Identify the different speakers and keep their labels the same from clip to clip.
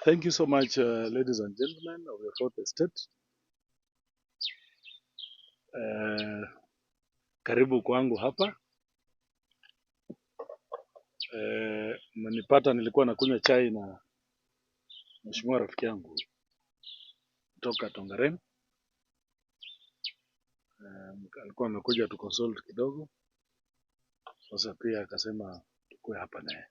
Speaker 1: Thank you so much, ladies and gentlemen of the Fourth Estate. Karibu kwangu hapa. Mmenipata nilikuwa nakunywa chai na mheshimiwa rafiki yangu kutoka Tongaren. Alikuwa amekuja tu consult kidogo. Sasa pia akasema tukue hapa naye.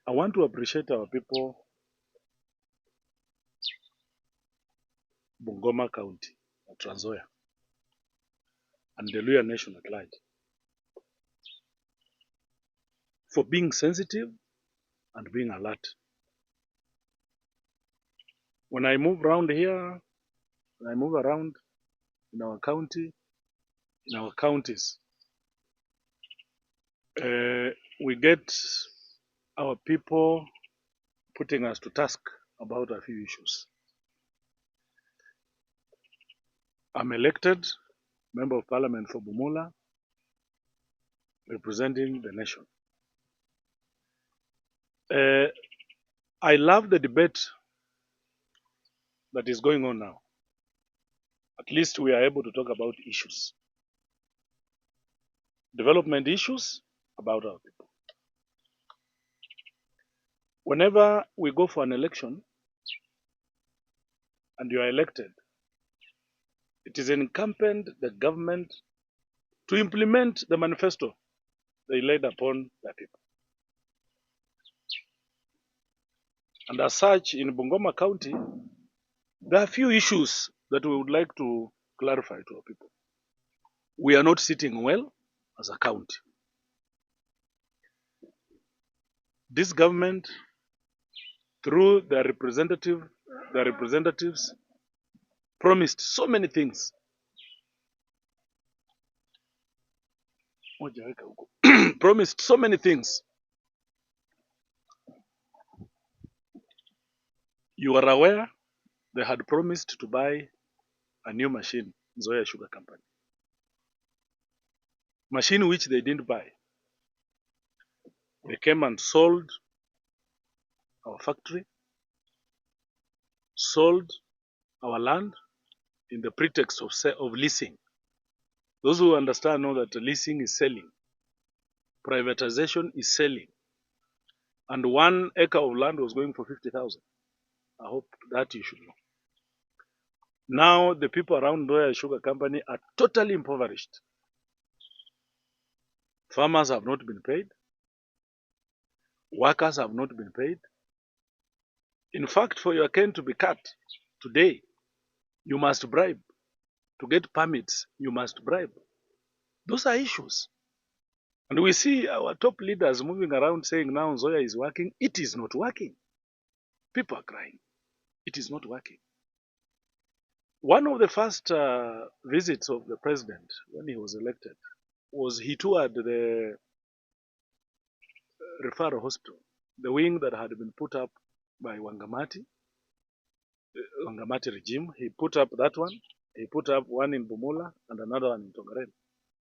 Speaker 1: I want to appreciate our people Bungoma County, Trans Nzoia, and the Luhya Nation at large for being sensitive and being alert. When I move around here, when I move around in our county, in our counties, we get our people putting us to task about a few issues. I'm elected Member of Parliament for Bumula, representing the nation. I love the debate that is going on now. At least we are able to talk about issues, development issues about our people. Whenever we go for an election and you are elected, it is incumbent the government to implement the manifesto they laid upon the people. And as such, in Bungoma County, there are few issues that we would like to clarify to our people. We are not sitting well as a county. This government, through their representatives, promised so many things. Moja weka huko. Promised so many things. You are aware they had promised to buy a new machine, Nzoia Sugar Company. Machine which they didn't buy. They came and sold our factory, sold our land in the pretext of leasing. Those who understand know that leasing is selling. Privatization is selling. And 1 acre of land was going for 50,000. I hope that you should know. Now the people around Nzoia Sugar Company are totally impoverished. Farmers have not been paid. Workers have not been paid. In fact, for your cane to be cut today, you must bribe. To get permits, you must bribe. Those are issues. And we see our top leaders moving around saying now Nzoia is working. It is not working. People are crying. It is not working. One of the first visits of the president when he was elected was he toured the referral hospital, the wing that had been put up by Wangamati, Wangamati regime. He put up that one. He put up one in Bumula and another one in Tongaren.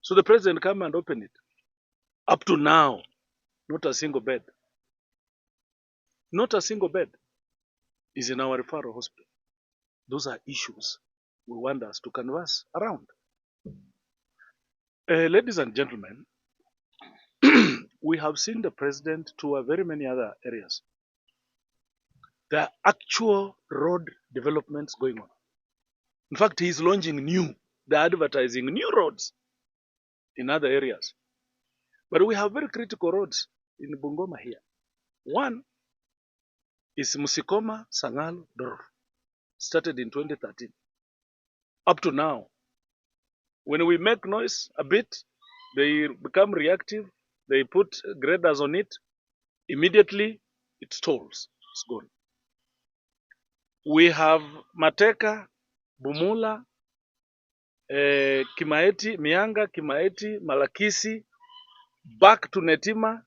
Speaker 1: So the president came and opened it. Up to now, not a single bed. Not a single bed is in our referral hospital. Those are issues we want us to converse around. Ladies and gentlemen, we have seen the president tour very many other areas. There are actual road developments going on. In fact, he is launching new, they're advertising new roads in other areas. But we have very critical roads in Bungoma here. One is Musikoma Sangalo Dorof, started in 2013. Up to now, when we make noise a bit, they become reactive, they put graders on it, immediately it stalls, it's gone. We have Mateka, Bumula, Kimaeti, Mianga, Kimaeti, Malakisi, back to Netima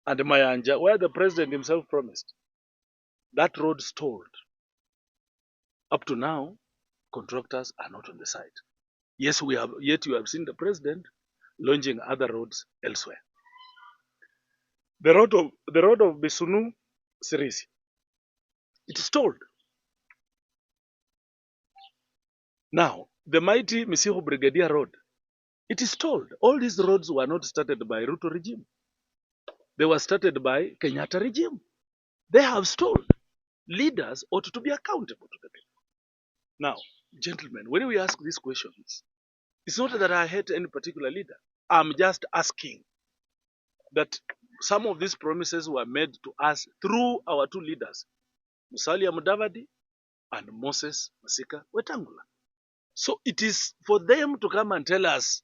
Speaker 1: and Mayanja, where the president himself promised. That road stalled. Up to now, contractors are not on the site. Yes, we have, yet you have seen the president launching other roads elsewhere. The road of Bisunu Sirisia, it stalled. Now, the mighty Misihu Brigadier Road, it is stalled. All these roads were not started by Ruto regime. They were started by Kenyatta regime. They have stalled. Leaders ought to be accountable to the people. Now, gentlemen, when we ask these questions, it's not that I hate any particular leader. I'm just asking that some of these promises were made to us through our two leaders, Musalia Mudavadi and Moses Masika Wetangula. So it is for them to come and tell us,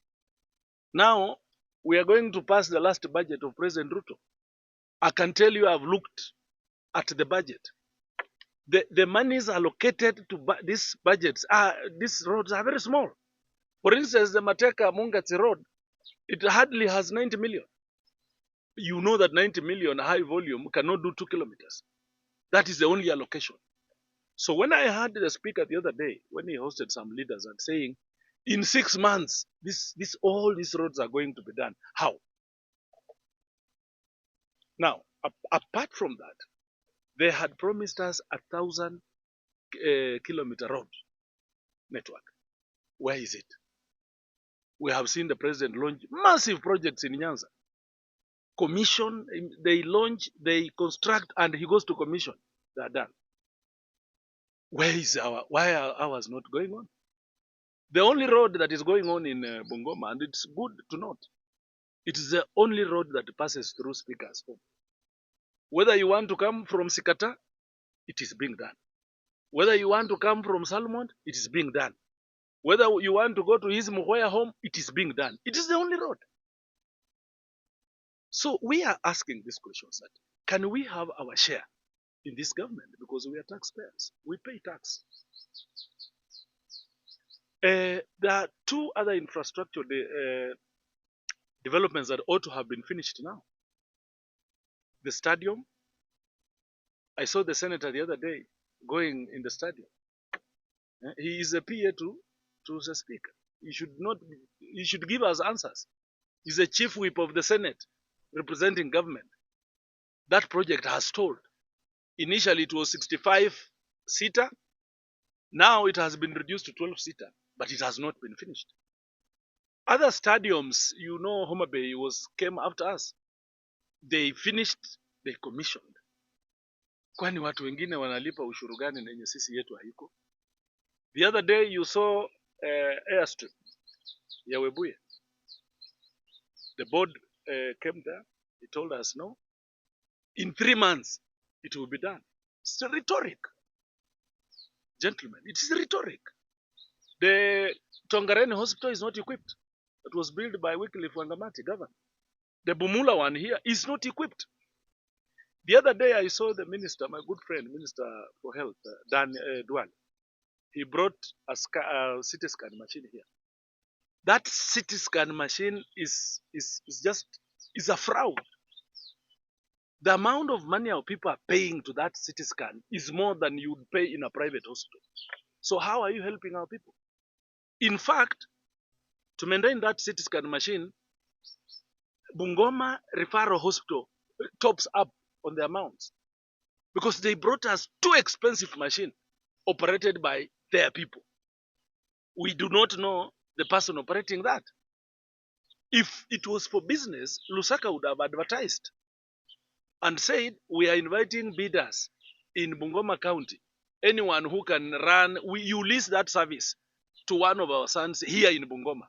Speaker 1: now we are going to pass the last budget of President Ruto. I can tell you I've looked at the budget. The monies allocated to these budgets, these roads are very small. For instance, the Mateka Mungatsi road, it hardly has 90 million. You know that 90 million high volume cannot do 2 kilometers. That is the only allocation. So when I heard the speaker the other day, when he hosted some leaders and saying, in 6 months, all these roads are going to be done. How? Now, apart from that, they had promised us 1,000 kilometer road network. Where is it? We have seen the president launch massive projects in Nyanza. Commission, they launch, they construct, and he goes to commission. They are done. Why are ours not going on? The only road that is going on in Bungoma, and it's good to note, it is the only road that passes through Speaker's home. Whether you want to come from Sikata, it is being done. Whether you want to come from Salmon, it is being done. Whether you want to go to his Muhoya home, it is being done. It is the only road. So we are asking these questions that, can we have our share in this government? Because we are taxpayers. We pay tax. There are two other infrastructure developments that ought to have been finished now. The stadium. I saw the senator the other day going in the stadium. He is a PA to the speaker. He should not. He should give us answers. He's a chief whip of the Senate, representing government. That project has stalled. Initially, it was 65-seater. Now it has been reduced to 12-seater, but it has not been finished. Other stadiums, you know, Homa Bay came after us. They finished, they commissioned. Kwani watu wengine wanalipa ushuru gani na yenye sisi yetu haiko? The other day you saw airstrip ya Webuye. The board came there. He told us no. In 3 months, it will be done. It's rhetoric. Gentlemen, it is rhetoric. The Tongaren Hospital is not equipped. It was built by Wycliffe Wangamati, governor. The Bumula one here is not equipped. The other day I saw the minister, my good friend, Minister for Health, Dan Duale. He brought a CT scan machine here. That CT scan machine is a fraud. The amount of money our people are paying to that CT scan is more than you would pay in a private hospital. So how are you helping our people? In fact, to maintain that CT scan machine, Bungoma Referral Hospital tops up on the amounts because they brought us too expensive machine operated by their people. We do not know the person operating that. If it was for business, Lusaka would have advertised and said, we are inviting bidders in Bungoma County. Anyone who can run, you lease that service to one of our sons here in Bungoma.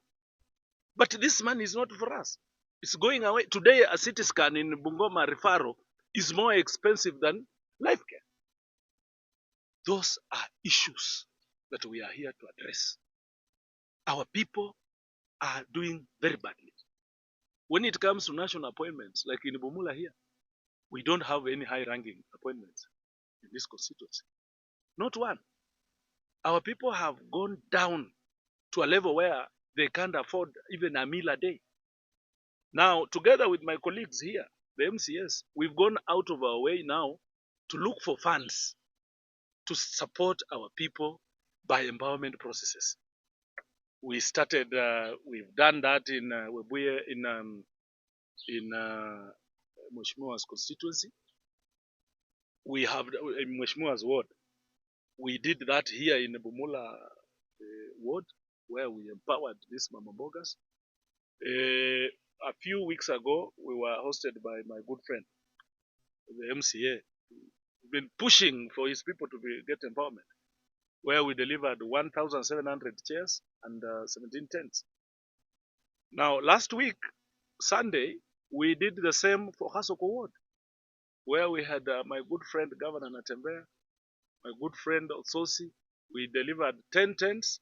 Speaker 1: But this money is not for us. It's going away. Today, a CT scan in Bungoma Referral is more expensive than life care. Those are issues that we are here to address. Our people are doing very badly. When it comes to national appointments, like in Bumula here, we don't have any high-ranking appointments in this constituency. Not one. Our people have gone down to a level where they can't afford even a meal a day. Now, together with my colleagues here, the MCS, we've gone out of our way now to look for funds to support our people by empowerment processes. We started, we've done that in Webuye, in Mheshimiwa's constituency. We have in Mheshimiwa's ward. We did that here in Bumula ward, where we empowered these Mama Mbogas. A few weeks ago, we were hosted by my good friend, the MCA. We've been pushing for his people to get empowerment, where we delivered 1,700 chairs and 17 tents. Now, last week, Sunday, we did the same for Khasoko Ward, where we had my good friend Governor Natembeya, my good friend Osotsi. We delivered 10 tents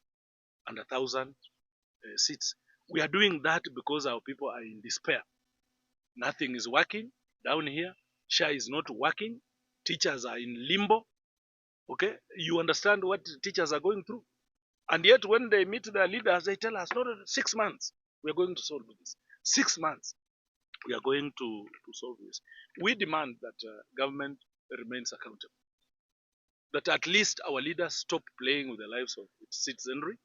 Speaker 1: and 1,000 seats. We are doing that because our people are in despair. Nothing is working down here. SHA is not working. Teachers are in limbo. Okay? You understand what teachers are going through. And yet when they meet their leaders, they tell us, no, no, 6 months, we are going to solve this. 6 months, we are going to solve this. We demand that government remains accountable. That at least our leaders stop playing with the lives of its citizenry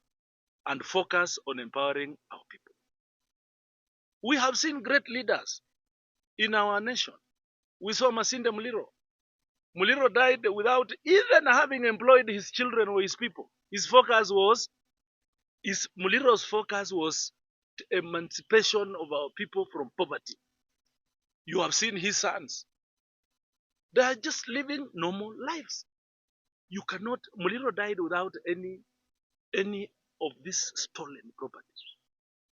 Speaker 1: and focus on empowering our people. We have seen great leaders in our nation. We saw Masinde Muliro. Muliro died without even having employed his children or his people. His focus was, his, Muliro's focus was the emancipation of our people from poverty. You have seen his sons. They are just living normal lives. You cannot, Muliro died without any of this stolen property.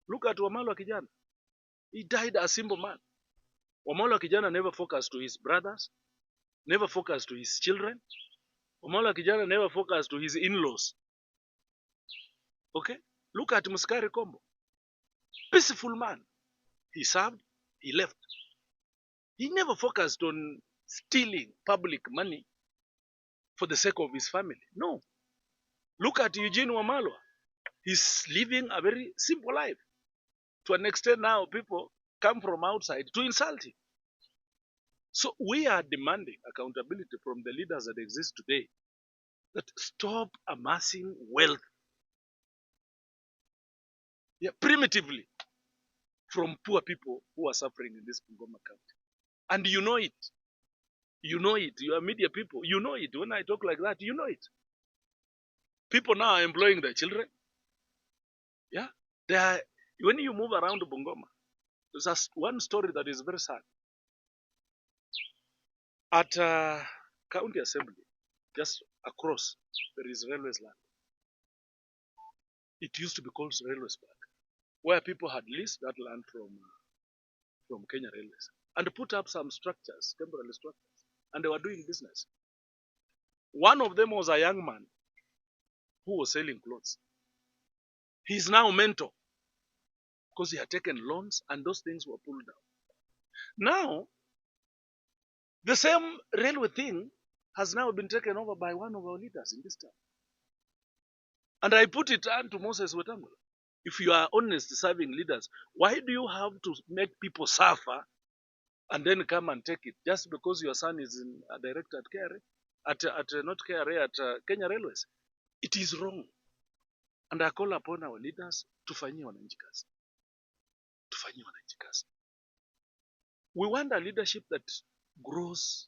Speaker 1: Look at Wamalwa Kijana. He died a simple man. Wamalwa Kijana never focused to his brothers, never focused to his children. Wamalwa Kijana never focused to his in-laws. Okay? Look at Musikari Kombo. Peaceful man. He served, he left. He never focused on stealing public money for the sake of his family. No. Look at Eugene Wamalwa. He's living a very simple life. To an extent now, people come from outside to insult him. So we are demanding accountability from the leaders that exist today, that stop amassing wealth, primitively from poor people who are suffering in this Bungoma County. And you know it. You know it. You are media people. You know it. When I talk like that, you know it. People now are employing their children. Yeah. They are, when you move around Bungoma, there's just one story that is very sad. At County Assembly, just across, there is Railways land. It used to be called Railways Park, where people had leased that land from Kenya Railways and put up some structures, temporary structures, and they were doing business. One of them was a young man who was selling clothes. He is now mentor because he had taken loans and those things were pulled down. Now, the same railway thing has now been taken over by one of our leaders in this town. And I put it to Moses Wetangula. If you are honest serving leaders, why do you have to make people suffer and then come and take it just because your son is in a director at KRA, at not KRA, at Kenya Railways? It is wrong. And I call upon our leaders to tufanyie wananchi kazi. Tufanyie wananchi kazi. We want a leadership that grows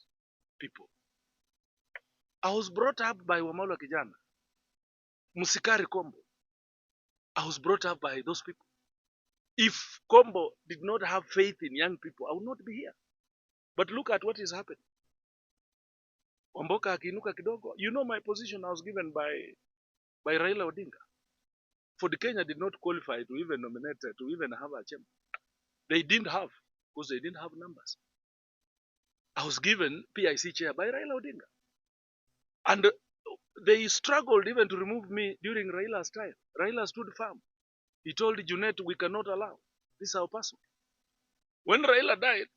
Speaker 1: people. I was brought up by Wamalwa Kijana, Musikari Kombo. I was brought up by those people. If Kombo did not have faith in young people, I would not be here. But look at what is happening. Wamboka akiinuka kidogo. You know my position I was given by Raila Odinga. For the Kenya did not qualify to even nominate, to even have a chamber. They didn't have, because they didn't have numbers. I was given PIC chair by Raila Odinga. And they struggled even to remove me during Raila's time. Raila stood firm. He told Junet, we cannot allow. This is our person. When Raila died,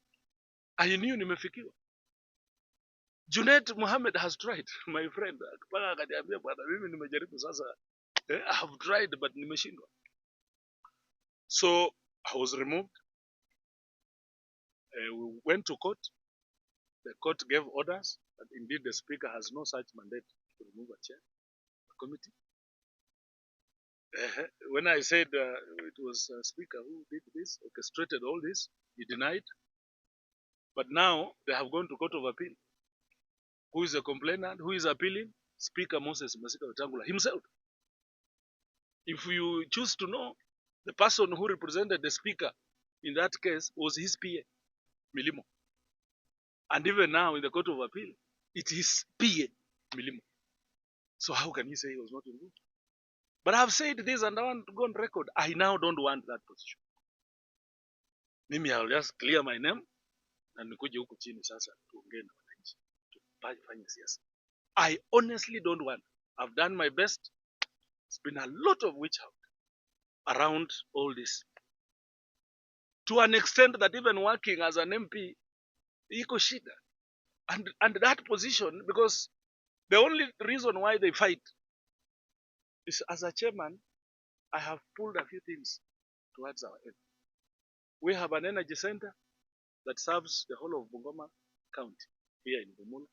Speaker 1: I knew nimefikiwa. Junet Mohammed has tried, my friend. Mpaka akaniambia, bwana, mimi nimejaribu sasa. I have tried, but nimeshindwa. So I was removed. We went to court. The court gave orders that indeed the speaker has no such mandate to remove a chair, a committee. When I said it was speaker who did this, orchestrated all this, he denied. But now they have gone to Court of Appeal. Who is the complainant? Who is appealing? Speaker Moses Masika Wetangula himself. If you choose to know, the person who represented the speaker in that case was his PA, Milimo. And even now in the Court of Appeal, it is PA, Milimo. So how can you say he was not involved? But I've said this and I want to go on record. I now don't want that position. Mimi, I'll just clear my name na nikuje huku chini sasa tuongee na wananchi. Tufanye siasa. I honestly don't want. I've done my best. It's been a lot of witch hunt around all this. To an extent that even working as an MP, iko shida. And that position, because the only reason why they fight is, as a chairman, I have pulled a few things towards our end. We have an energy center that serves the whole of Bungoma County here in Bumula.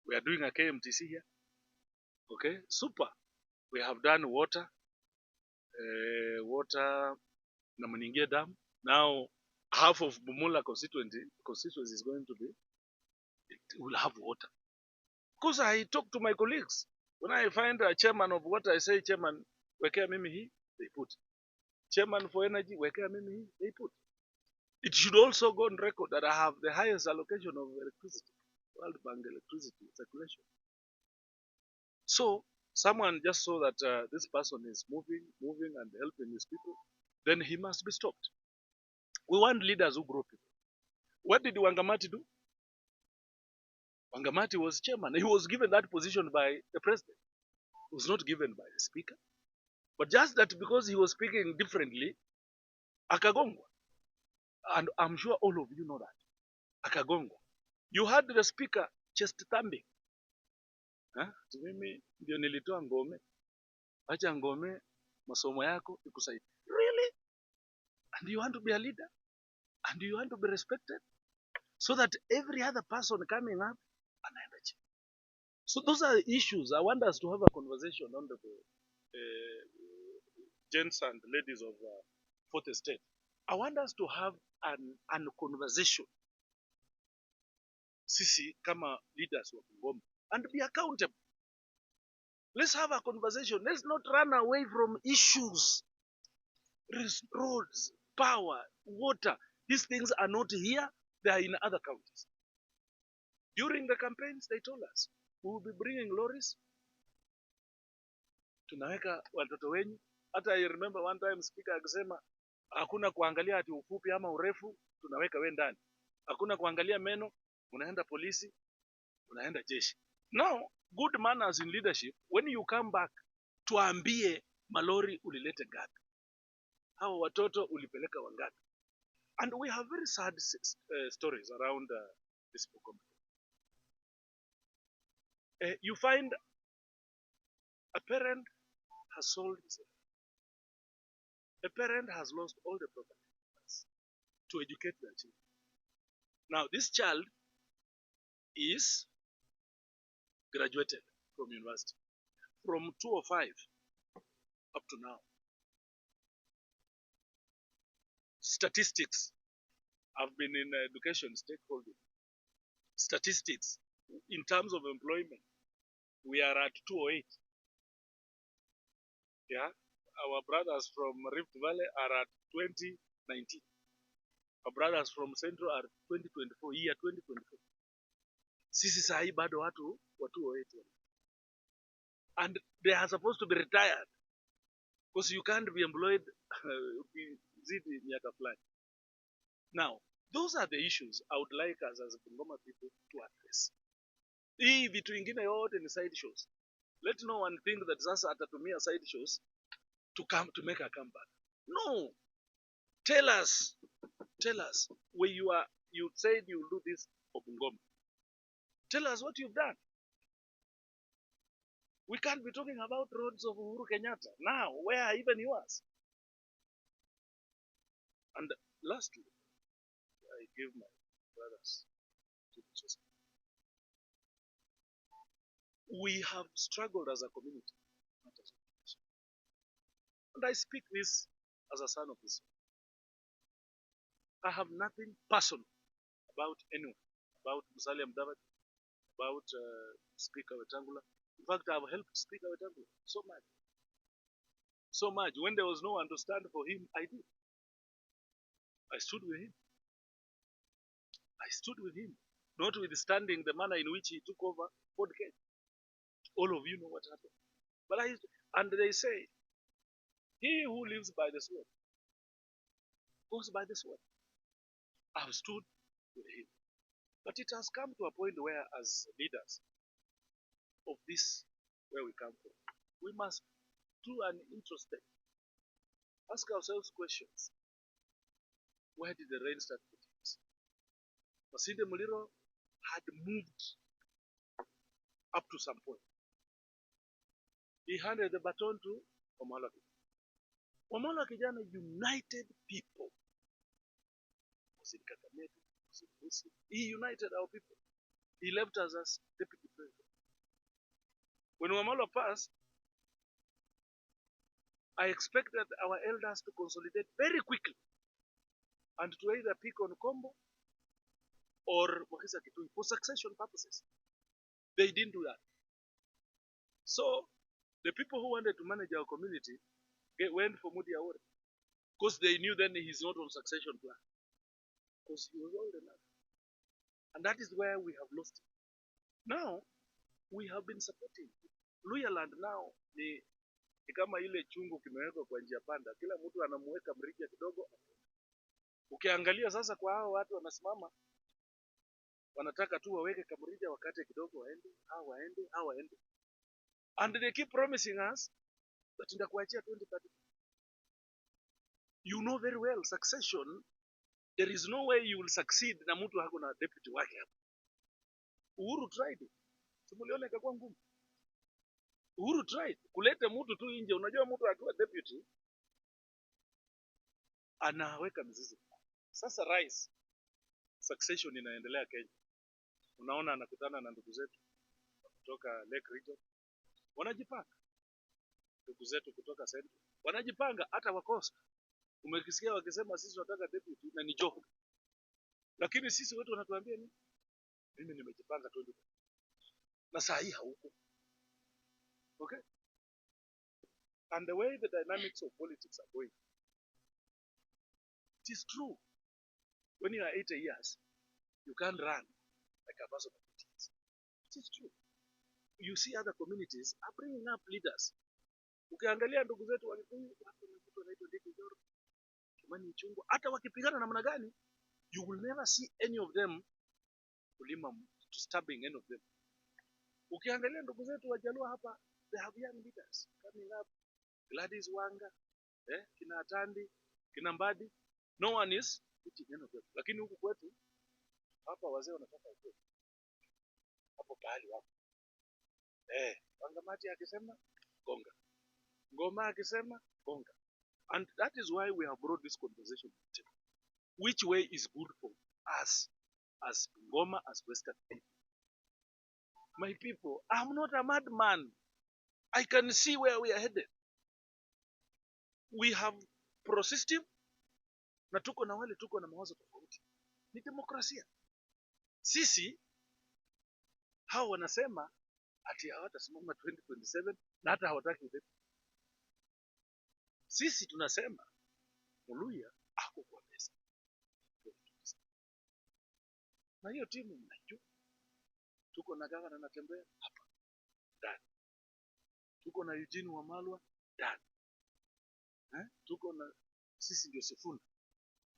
Speaker 1: We are doing a KMTC here. Okay, super. We have done water Namuningia Dam. Now, half of Bumula constituency is going to be, it will have water. Because I talk to my colleagues. When I find a chairman of water, I say, "Chairman, wekea mimi hii," they put. "Chairman for energy, wekea mimi hii," they put. It should also go on record that I have the highest allocation of electricity, World Bank electricity circulation. So someone just saw that this person is moving and helping his people, then he must be stopped. We want leaders who grow people. What did Wangamati do? Wangamati was chairman. He was given that position by the president. It was not given by the speaker. But just that because he was speaking differently, akagongwa. And I'm sure all of you know that. Akagongwa. You had the speaker chest thumping. Huh? Ati mimi ndio nilitoa Ngome. Acha Ngome, masomo yako ikusaidie. Really? And you want to be a leader? And you want to be respected? So that every other person coming up anaenda chini. So those are issues. I want us to have a conversation on the gents and ladies of Fourth Estate. I want us to have an conversation. Sisi kama leaders wa Bungoma, and be accountable. Let's have a conversation. Let's not run away from issues. Roads, power, water. These things are not here. They are in other counties. During the campaigns, they told us, "We will be bringing lorries. Tunaweka watoto wenyu." Hata I remember one time speaker akisema, "Hakuna kuangalia ati ufupi ama urefu, tunaweka we ndani. Hakuna kuangalia meno, unaenda polisi, unaenda jeshi." Now, good manners in leadership, when you come back, tuambie malori ulilete ngapi? Hao watoto ulipeleka wangapi? And we have very sad stories around this Bungoma. You find a parent has sold his life. A parent has lost all the property to educate their children. Now, this child is graduated from university from 205 up to now. Statistics, I've been in education stakeholder. Statistics, in terms of employment, we are at 208. Yeah, our brothers from Rift Valley are at 2019. Our brothers from Central are 2024, year 2024. Sisi sahi bado watu wa 208. And they are supposed to be retired because you can't be employed ukizidi miaka fulani. Now, those are the issues I would like us as Bungoma people to address. Hii vitu ingine yote ni side shows. Let no one think that sasa atatumia side shows to come to make a comeback. No. Tell us where you are. You said you will do this for Bungoma. Tell us what you've done. We can't be talking about roads of Uhuru Kenyatta now. Where are even yours? And lastly, I give my brothers to just we have struggled as a community, not as a nation. And I speak this as a son of this. I have nothing personal About anyone, about Musalia Mudavadi, about Speaker Wetangula. In fact, I've helped Speaker Wetangula so much. So much. When there was no one to stand for him, I did. I stood with him. I stood with him, notwithstanding the manner in which he took over Ford Kenya. All of you know what happened. And they say, he who lives by the sword goes by the sword. I've stood with him. But it has come to a point where, as leaders of this, where we come from, we must do an introspect. Ask ourselves questions. Where did the rain start putting us? Masinde Muliro had moved up to some point. He handed the baton to Wamalwa. Wamalwa Kijana united people. Was in Kakamega, was in Busia. He united our people. He left us as deputy president. When Wamalwa passed, I expected our elders to consolidate very quickly and to either pick on Kombo or Mukhisa Kituyi for succession purposes. They didn't do that. So the people who wanted to manage our community went for Moody Awori because they knew then he's not on succession plan because he was old enough. And that is where we have lost it. Now, we have been supporting Luhyaland now ni kama ile chungu kimewekwa kwa njia panda, kila mtu anamuweka mrija kidogo. Ukiangalia sasa kwa hao watu wanasimama, wanataka tu waweke kamrija, wakate kidogo, waende, hao waende, hao waende, and they keep promising us that nitakuachia 2030. You know very well succession, there is no way you will succeed na mtu hako na deputy wake hapo. Uhuru tried it. Si muliona ikakuwa ngumu. Uhuru tried kuleta mtu tu nje. Unajua mtu akiwa deputy anaweka mizizi. Sasa rais, succession inaendelea Kenya. Unaona anakutana na ndugu zetu kutoka Lake Region, wanajipanga. Ndugu zetu kutoka Central wanajipanga, hata wa Coast. Umekisikia wakisema sisi tunataka deputy na ni Joho, lakini sisi wetu wanatuambia nini? Mimi nimejipanga 20 na saa hii hauko. Okay? And the way the dynamics of politics are going, it is true. When you are 80 years, you can't run like a person of 80 years. It is true. You see other communities are bringing up leaders. Ukiangalia ndugu zetu wa Kikuyu, wako na mtu anaitwa Ndindi Nyoro, Kimani Ichung'wah, hata wakipigana namna gani, you will never see any of them kulima to stabbing any of them. Ukiangalia ndugu zetu wa Jaluo hapa, they have young leaders coming up. Gladys Wanga, kina Atandi, kina Mbadi, no one is putting any of them. Lakini huku kwetu hapa wazee wanataka ukweli. Hapo pahali wapo. Wangamati akisema gonga. Ngoma akisema gonga. And that is why we have brought this conversation to the table. Which way is good for us as Ngoma, as Western people? My people, I'm not a madman. I can see where we are headed. We have pro-system na tuko na wale tuko na mawazo tofauti. Ni demokrasia. Sisi hao wanasema ati hawatasimama 2027 na hata hawataki upepo. Sisi tunasema Mluhya ako kwa meza 2027. Na hiyo timu mnajua, tuko na gavana anatembea hapa ndani, tuko na Eugene Wamalwa ndani, Tuko na sisi ndio Sifuna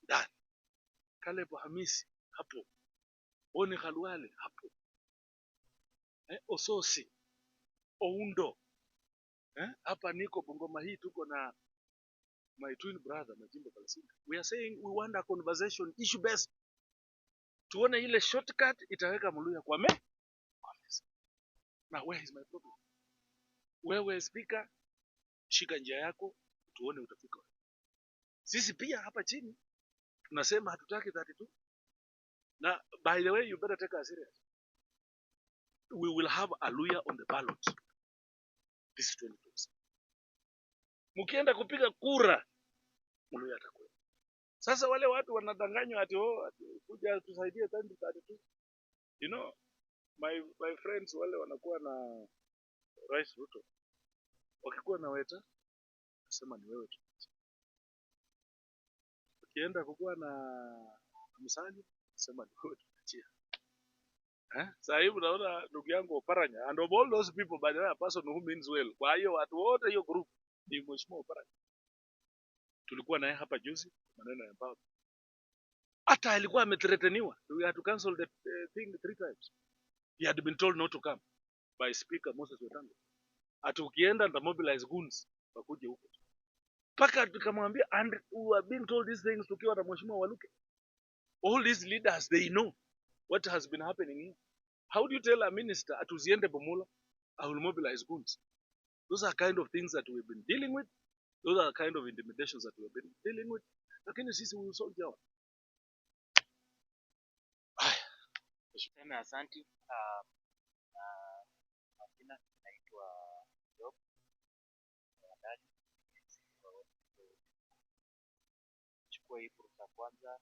Speaker 1: ndani, Caleb Hamisi hapo, Boni Khalwale hapo, Ososi Oundo, Hapa niko Bungoma hii tuko na my twin brother Majimbo Kalasinga. We are saying we want a conversation issue based. Tuone ile shortcut itaweka Mluhya kwa meza. Now where is my problem? Wewe speaker, shika njia yako tuone utafika wapi. Sisi pia hapa chini tunasema hatutaki 32. Na by the way, you better take us serious. We will have a Luhya on the ballot this 2027. Mkienda kupiga kura, Mluhya atakuwa. Sasa wale watu wanadanganywa ati, oh, ati kuja tusaidie 2032. My friends wale wanakuwa na Rais Ruto, wakikuwa na Weta nasema ni wewe tu. Ukienda kukuwa na Musalia, sema ni wewe tunaachia. Eh? Sasa hivi unaona ndugu yangu Oparanya, and of all those people, by the way, a person who means well. Kwa hiyo watu wote hiyo group ni Mheshimiwa Oparanya. Tulikuwa naye hapa juzi maneno ya mbao. Hata alikuwa amethreateniwa. We had to cancel the thing three times. He had been told not to come by Speaker Moses Wetangula. Ati ukienda nita mobilize goons wakuje huko. Mpaka tukamwambia, and we are being told these things tukiwa na Mheshimiwa Waluke. All these leaders, they know what has been happening here. How do you tell a minister ati usiende Bumula, I will mobilize goons? Those are kind of things that we've been dealing with. Those are kind of intimidations that we've been dealing with. Lakini sisi, we will solve out. Haya.
Speaker 2: Tuseme asanti. Na majina naitwa Job Wandani. Chukua hii fursa kwanza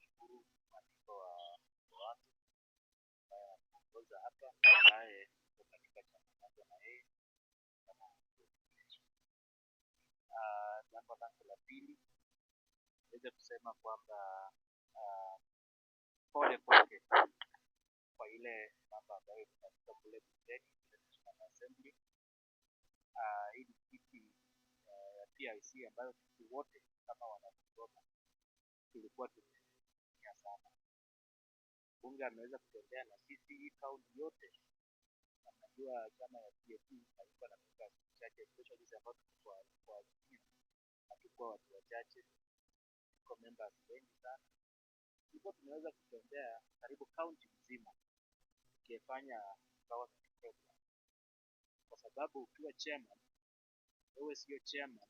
Speaker 2: shukuru mwandiko wa wangu ambaye anaongoza hapa, ambaye tuko katika chama moja na yeye kama. Jambo langu la pili, niweze kusema kwamba pole kwake kwa ile mambo ambayo ilifanyika kule bungeni, kule National Assembly. Hii ni kiti ya PIC ambayo sisi wote kama wanabungoma tulikuwa tumeumia sana. Bunge ameweza kutembea na sisi hii kaunti yote, na mnajua chama ya PAP haikuwa na members chache, especially sisi ambao tuko kwa Azimio, hatukuwa watu wachache, tuko members wengi sana. Tulikuwa tumeweza kutembea karibu kaunti mzima tukifanya empowerment program, kwa sababu ukiwa chairman, wewe sio chairman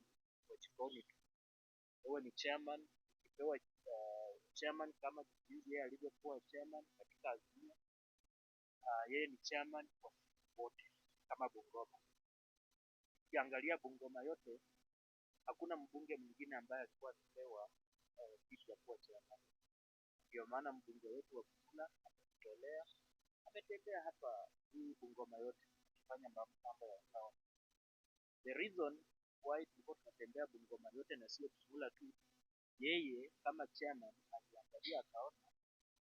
Speaker 2: wa jikoni tu, wewe ni chairman. Ukipewa chairman kama jinsi yeye alivyokuwa chairman katika Azimio, yeye ni chairman wa sisi wote kama Bungoma. Ukiangalia Bungoma yote, hakuna mbunge mwingine ambaye alikuwa amepewa kiti ya kuwa chairman. Ndio maana mbunge wetu wa Bumula amejitolea, ametembea hapa hii Bungoma yote akifanya mambo ya empowerment. The reason why tulikuwa tunatembea Bungoma yote na sio Bumula tu, yeye kama chairman aliangalia akaona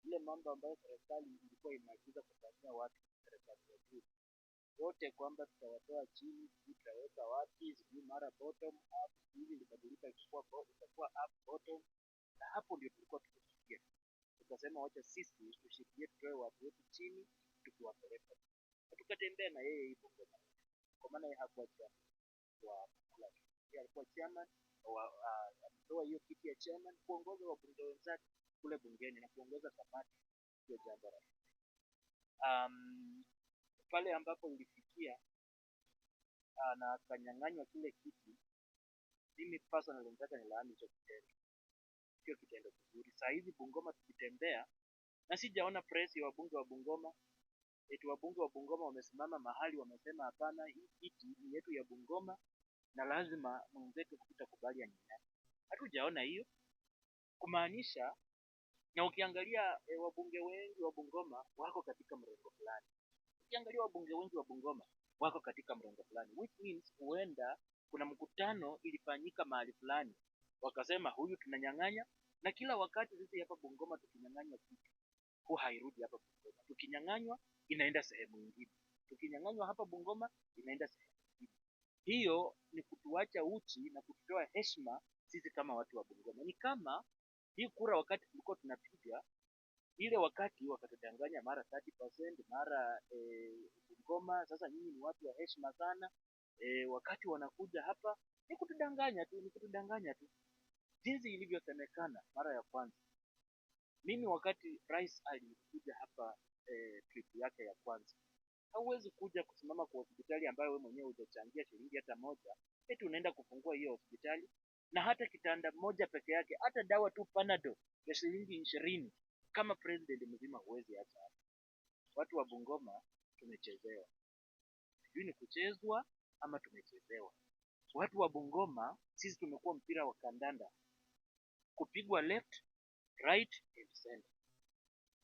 Speaker 2: ile mambo ambayo serikali ilikuwa imeagiza kufanyia watu, serikali ya juu yote, kwamba tutawatoa chini, sijui tutaweka wapi, sijui mara bottom up, hivi ilibadilika ikakuwa up bottom, na hapo ndio tulikuwa tumefikia. Tukasema wacha sisi tushikilie, tutoe watu wetu chini, tukiwapeleka, na tukatembea na yeye hii Bungoma, kwa maana yeye hakuwa chairman wa Bumula tu, yeye alikuwa chairman wa amepewa hiyo kiti ya chairman kuongoza wabunge wenzake kule bungeni na kuongoza kamati, sio jambo rahisi. Pale ambapo ilifikia na akanyang'anywa kile kiti, mimi personally nataka nilaani hicho kitendo, sio kitendo kizuri. Saa hizi Bungoma tukitembea, na sijaona press ya wabunge wa Bungoma eti wabunge wa Bungoma wamesimama mahali wamesema hapana, hii kiti ni yetu ya Bungoma na lazima mwenzetu hatutakubali anyanyaswe. Hatujaona hiyo, kumaanisha, na ukiangalia wabunge wengi wa Bungoma wako katika mrengo fulani. Ukiangalia wabunge wengi wa Bungoma wako katika mrengo fulani, which means huenda kuna mkutano ilifanyika mahali fulani, wakasema huyu tunanyang'anya. Na kila wakati sisi hapa Bungoma tukinyang'anywa kitu huwa hairudi hapa Bungoma. Tukinyang'anywa inaenda sehemu nyingine, tukinyang'anywa hapa Bungoma inaenda sehemu nyingine. Hiyo ni kutuacha uchi na kututoa heshima sisi kama watu wa Bungoma. Ni kama hii kura wakati tulikuwa tunapiga ile wakati wakatudanganya mara 30%, mara Bungoma, sasa nyinyi ni watu wa heshima sana. Wakati wanakuja hapa ni kutudanganya tu, ni kutudanganya tu. Jinsi ilivyosemekana mara ya kwanza, mimi wakati rais alikuja hapa trip yake ya kwanza, hauwezi kuja kusimama kwa hospitali ambayo wewe mwenyewe hujachangia shilingi hata moja, eti unaenda kufungua hiyo hospitali na hata kitanda moja peke yake, hata dawa tu Panadol ya shilingi 20 kama president mzima huwezi acha hapa. Watu wa Bungoma tumechezewa, sijui ni kuchezwa ama tumechezewa. Watu wa Bungoma sisi tumekuwa mpira wa kandanda. Kupigwa left, right and center.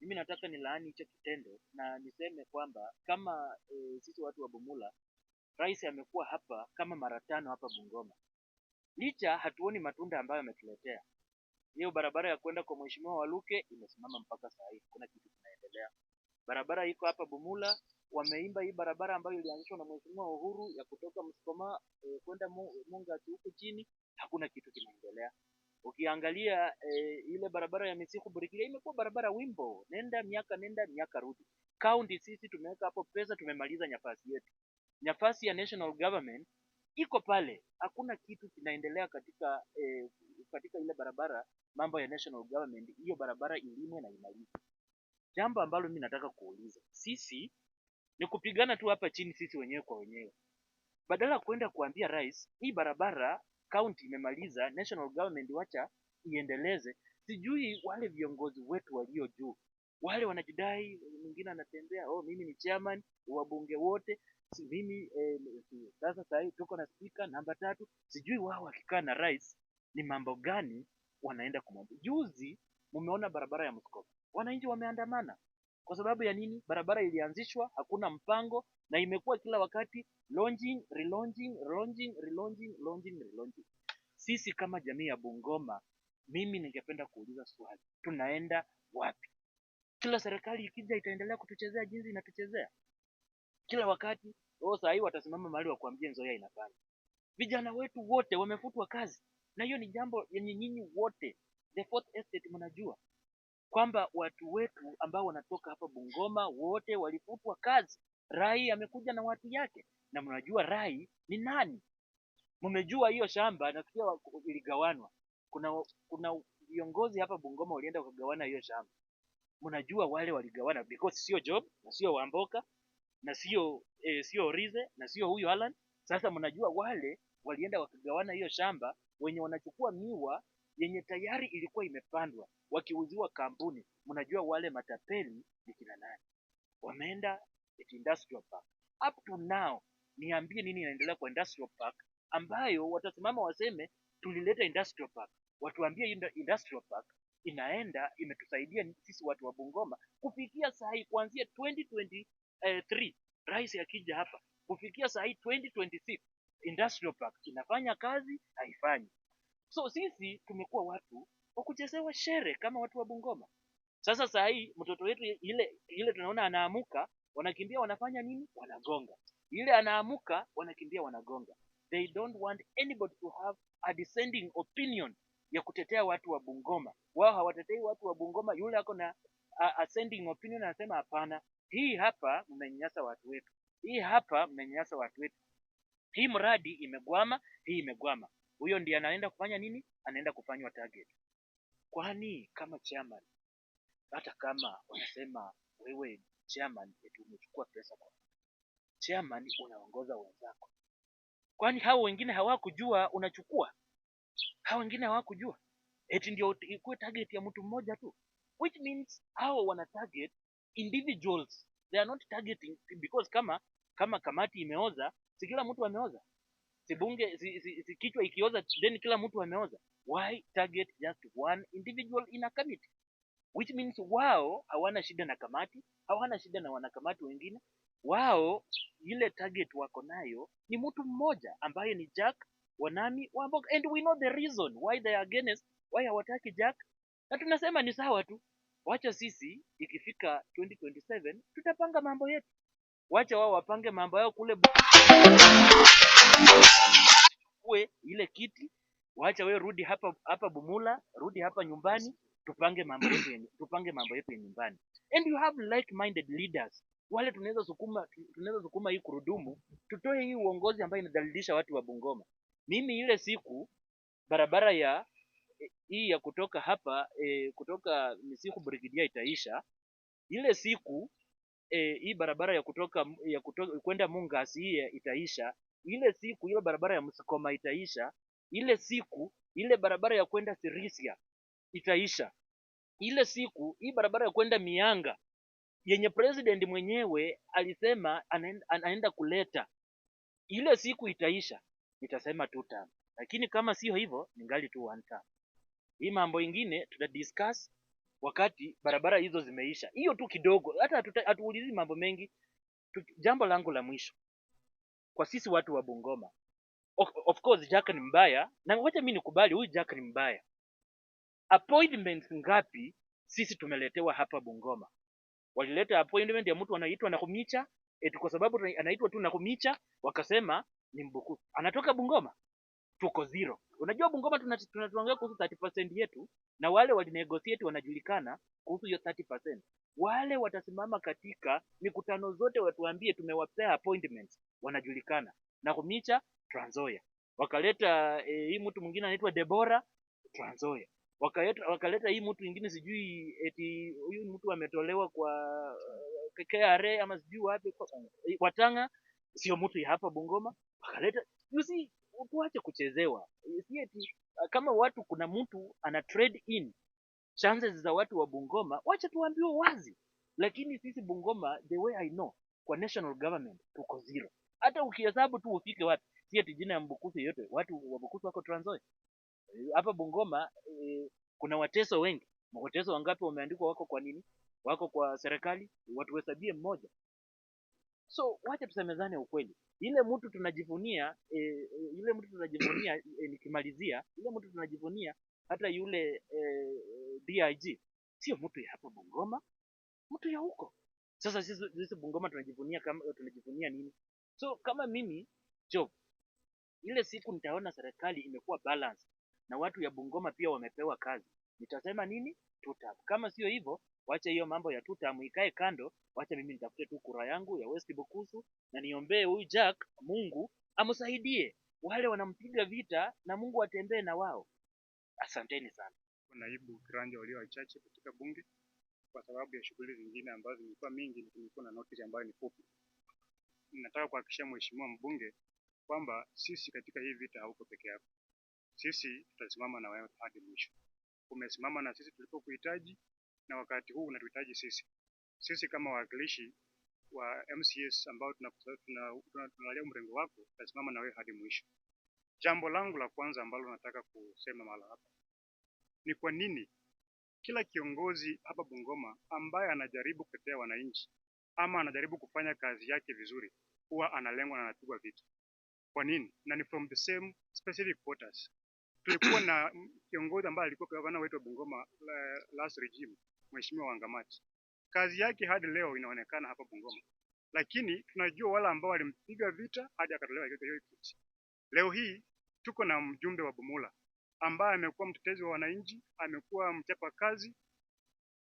Speaker 2: Mimi nataka nilaani hicho kitendo na niseme kwamba kama sisi watu wa Bumula, rais amekuwa hapa kama mara 5 hapa Bungoma. Licha hatuoni matunda ambayo ametuletea. Hiyo barabara ya kwenda kwa Mheshimiwa Waluke imesimama mpaka saa hii, kuna kitu kinaendelea. Barabara iko hapa Bumula, wameimba hii barabara ambayo ilianzishwa na Mheshimiwa Uhuru ya kutoka Msukoma kwenda Mungati huku chini, hakuna kitu kinaendelea. Ukiangalia ile barabara ya Misihu Burikiria imekuwa barabara wimbo, nenda miaka nenda miaka rudi. County sisi tumeweka hapo pesa, tumemaliza nafasi yetu. Nafasi ya national government iko pale, hakuna kitu kinaendelea katika ile barabara, mambo ya national government, hiyo barabara ilimwe na imalizwe. Jambo ambalo mimi nataka kuuliza, sisi ni kupigana tu hapa chini sisi wenyewe kwa wenyewe, badala ya kwenda kuambia rais hii barabara county imemaliza, national government wacha iendeleze. Sijui wale viongozi wetu walio juu, wale wanajidai, mwingine anatembea, oh, mimi ni chairman wabunge wote, si mimi sasa sasa tuko na speaker namba 3. Sijui wao wakikaa na rais ni mambo gani wanaenda kumwambia. Juzi mumeona barabara ya Msukoma, wananchi wameandamana kwa sababu ya nini? Barabara ilianzishwa, hakuna mpango, na imekuwa kila wakati launching, relaunching, launching, relaunching, launching, relaunching. Sisi kama jamii ya Bungoma, mimi ningependa kuuliza swali, tunaenda wapi? Kila serikali ikija itaendelea kutuchezea jinsi inatuchezea kila wakati. Oh, saa hii watasimama mahali wakuambie Nzoia inafanya. Vijana wetu wote wamefutwa kazi, na hiyo ni jambo yenye nyinyi wote the fourth estate mnajua kwamba watu wetu ambao wanatoka hapa Bungoma wote walifutwa kazi. Rai amekuja na watu yake, na mnajua Rai ni nani. Mmejua hiyo shamba nasikia iligawanwa. Kuna viongozi hapa Bungoma walienda kugawana hiyo shamba. Mnajua wale waligawana because sio Job na sio Wamboka na sio Rize na sio huyu Alan. Sasa mnajua wale walienda wakagawana hiyo shamba, wenye wanachukua miwa yenye tayari ilikuwa imepandwa wakiuziwa kampuni. Mnajua wale matapeli ni kina nani? Wameenda at industrial park. Up to now niambie nini inaendelea kwa industrial park ambayo watasimama waseme tulileta industrial park. Watuambie industrial park inaenda imetusaidia sisi watu wa Bungoma kufikia saa hii, kuanzia 2023 rais akija hapa kufikia saa hii 2026 industrial park inafanya kazi haifanyi. So sisi tumekuwa watu wa kuchezewa shere kama watu wa Bungoma. Sasa saa hii mtoto wetu ile tunaona anaamuka, wanakimbia wanafanya nini? Wanagonga. Ile anaamuka, wanakimbia wanagonga. They don't want anybody to have a dissenting opinion ya kutetea watu wa Bungoma. Wao hawatetei watu wa Bungoma. Yule ako na ascending opinion anasema hapana, hii hapa mmenyanyasa watu wetu, hii hapa mmenyanyasa watu wetu, hii mradi imegwama, hii imegwama. Huyo ndiye anaenda kufanya nini? Anaenda kufanywa target. Kwani kama chairman, hata kama wanasema wewe chairman eti umechukua pesa kwa chairman, unaongoza wenzako, kwani hao wengine hawakujua unachukua? Hao wengine hawakujua eti ndio ikuwe target ya mtu mmoja tu, which means hao wana target individuals, they are not targeting because kama kamati imeoza, si kila mtu ameoza, si bunge si kichwa ikioza then kila mtu ameoza. Why target just one individual in a committee? Which means wao hawana shida na kamati, hawana shida na wanakamati wengine. Wao ile target wako nayo ni mtu mmoja ambaye ni Jack Wanami Wamboka, and we know the reason why they are against, why hawataki Jack, na tunasema ni sawa tu, wacha sisi ikifika 2027 tutapanga mambo yetu, wacha wao wapange mambo yao kule kuwe ile kiti, wacha wewe rudi hapa Bumula, rudi hapa nyumbani, tupange mambo yetu ya, tupange mambo yetu ya nyumbani. And you have like-minded leaders wale tunaweza sukuma hii kurudumu, tutoe hii uongozi ambayo inadhalilisha watu wa Bungoma. Mimi ile siku barabara ya hii ya kutoka hapa kutoka Misihu Brigidia itaisha, ile siku hii barabara ya kutoka kwenda Mungasi hii itaisha, ile siku ile barabara ya Msukoma itaisha, ile siku ile barabara ya kwenda Sirisia itaisha, ile siku hii barabara ya kwenda Mianga yenye president mwenyewe alisema anaenda kuleta, ile siku itaisha, nitasema two term. Lakini kama sio hivyo, ningali tu one term. Hii mambo ingine tuta discuss wakati barabara hizo zimeisha. Hiyo tu kidogo, hata hatuulizi mambo mengi. Jambo langu la mwisho kwa sisi watu wa Bungoma, of course Jack ni mbaya, na wacha mimi nikubali huyu Jack ni mbaya. Appointments ngapi sisi tumeletewa hapa Bungoma? Walileta appointment ya mtu anaitwa Nakhumicha, eti kwa sababu anaitwa tu Nakhumicha, wakasema ni Mbukusu. Anatoka Bungoma, tuko zero. Unajua Bungoma tunatuongea kuhusu 30% yetu, na wale walinegotiate wanajulikana kuhusu hiyo 30%. Wale watasimama katika mikutano zote watuambie tumewapea appointments, wanajulikana. Nakhumicha Trans Nzoia. Wakaleta hii mtu mwingine anaitwa Deborah Trans Nzoia. Wakaleta hii mtu mwingine sijui eti huyu mtu ametolewa kwa KRA ama sijui wapi kwa Watanga, sio mtu ya hapa Bungoma. Wakaleta, you see, tuache kuchezewa. Si eti kama watu kuna mtu ana trade in chances za watu wa Bungoma, wacha tuambiwe wazi. Lakini sisi Bungoma, the way I know, kwa national government tuko zero. Hata ukihesabu tu ufike wapi, si eti jina ya Mbukusu yote, watu wa Bukusu wako Trans Nzoia. Hapa Bungoma kuna Wateso wengi. Wateso wangapi wameandikwa wako kwa nini? Wako kwa serikali, watu hesabie mmoja. So wacha tusemezane ukweli. Ile mtu tunajivunia ile mtu tunajivunia nikimalizia, ile mtu tunajivunia hata yule DIG sio mtu ya hapa Bungoma, mtu ya huko. Sasa sisi Bungoma tunajivunia kama tunajivunia nini? So kama mimi Job, ile siku nitaona serikali imekuwa balance na watu ya Bungoma pia wamepewa kazi, nitasema nini? Two term. Kama sio hivyo, wacha hiyo mambo ya two term ikae kando, wacha mimi nitafute tu kura yangu ya West Bukusu na niombee huyu Jack, Mungu amsaidie wale wanampiga vita na Mungu atembee na wao. Asanteni sana.
Speaker 3: Naibu Kiranja walio wachache katika bunge kwa sababu ya shughuli zingine ambazo zimekuwa mingi, tumekuwa na notice ambayo ni fupi. Nataka kuhakikishia mheshimiwa mbunge kwamba sisi katika hii vita hauko peke yako. Sisi tutasimama na wewe hadi mwisho. Umesimama na sisi tulipokuhitaji na wakati huu unatuhitaji sisi. Sisi kama wawakilishi wa MCAs ambao tunaangalia mrengo wako, tutasimama na wewe hadi mwisho. Jambo langu la kwanza ambalo nataka kusema mahala hapa ni kwa nini kila kiongozi hapa Bungoma ambaye anajaribu kutetea wananchi ama anajaribu kufanya kazi yake vizuri huwa analengwa na anapigwa vita. Kwa nini? Na ni from the same specific quarters. Tulikuwa na kiongozi ambaye alikuwa gavana wetu wa Bungoma last regime, Mheshimiwa Wangamati. Kazi yake hadi leo inaonekana hapa Bungoma, lakini tunajua wale ambao walimpiga vita hadi akatolewa hiyo kiti. Leo hii tuko na mjumbe wa Bumula ambaye amekuwa mtetezi wa wananchi, amekuwa mchapa kazi,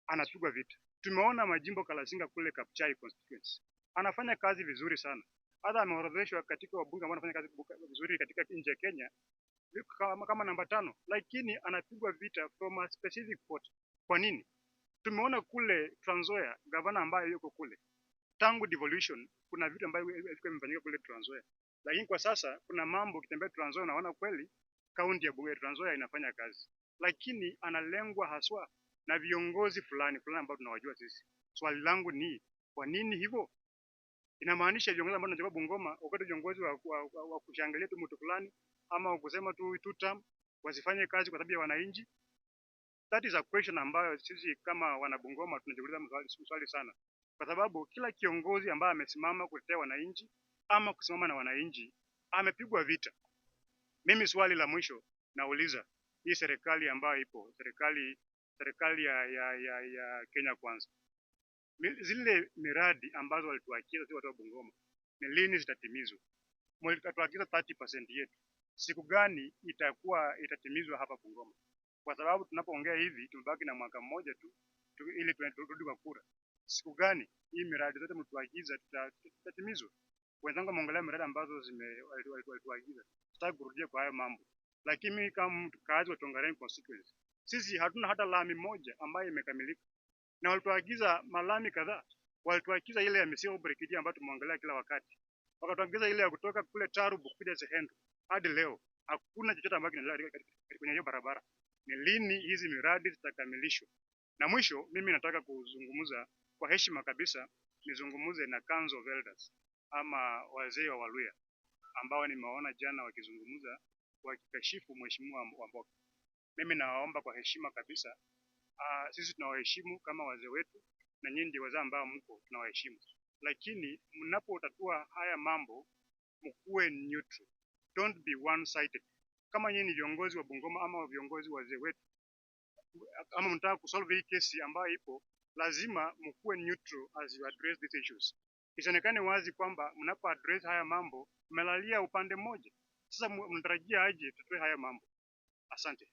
Speaker 3: anapigwa vita. Tumeona Majimbo Kalasinga kule Kabuchai constituency anafanya kazi vizuri sana, hata ameorodheshwa katika wabunge ambao wanafanya kazi vizuri katika nchi ya Kenya kama namba 5, lakini anapigwa vita from a specific port. Kwa nini? Tumeona kule Trans Nzoia gavana ambaye yuko kule tangu devolution, kuna vitu ambavyo vilikuwa vimefanyika kule Trans Nzoia, lakini kwa sasa kuna mambo ukitembea Trans Nzoia unaona kweli kaunti ya Bunge Trans Nzoia inafanya kazi, lakini analengwa haswa na viongozi fulani fulani ambao tunawajua sisi. Swali langu ni kwa nini hivyo? Inamaanisha viongozi ambao tunachukua Bungoma wakati viongozi wa kushangilia tu mtu fulani ama kusema tu two term wasifanye kazi kwa sababu ya wananchi. That is a question ambayo sisi kama wana Bungoma tunajiuliza maswali sana, kwa sababu kila kiongozi ambaye amesimama kutetea wananchi ama kusimama na wananchi amepigwa vita. Mimi swali la mwisho nauliza hii serikali ambayo ipo, serikali ya Kenya Kwanza, zile miradi ambazo walituagiza sisi watu wa Bungoma ni lini zitatimizwa? Mlituagiza 30% yetu, siku gani itakuwa itatimizwa hapa Bungoma? Kwa sababu tunapoongea hivi tumebaki na mwaka mmoja tu ili turudi kwa kura. Siku gani hii miradi zote mlituagiza tutatimizwa? Wenzangu wameongelea miradi ambazo walituagiza, sitaki kurudia kwa hayo mambo, lakini mimi kama mkazi wa Tongaren constituency, sisi hatuna hata lami moja ambayo imekamilika, na walituagiza malami kadhaa. Walituagiza ile ya Misigo Brigade ambayo tumeongelea kila wakati, wakatuagiza ile ya kutoka kule Tarubu kuja Sehendo. Hadi leo hakuna chochote ambacho kinaendelea kwenye hiyo barabara. Ni lini hizi miradi zitakamilishwa? Na mwisho, mimi nataka kuzungumza kwa heshima kabisa, nizungumze na Council of Elders ama wazee wa Waluya ambao nimeona jana wakizungumza wakikashifu Mheshimiwa Wamboka. Mimi nawaomba kwa heshima kabisa, sisi tunawaheshimu kama wazee wetu na nyinyi ndio wazee ambao mko, tunawaheshimu, lakini mnapotatua haya mambo mkuwe neutral, don't be one sided. Kama nyinyi ni viongozi wa Bungoma ama viongozi wazee wetu ama mnataka kusolve hii kesi ambayo ipo, lazima mkuwe neutral as you address these issues. Isionekane wazi kwamba mnapo address haya mambo mmelalia upande mmoja. Sasa mnatarajia aje tutue haya mambo? Asante.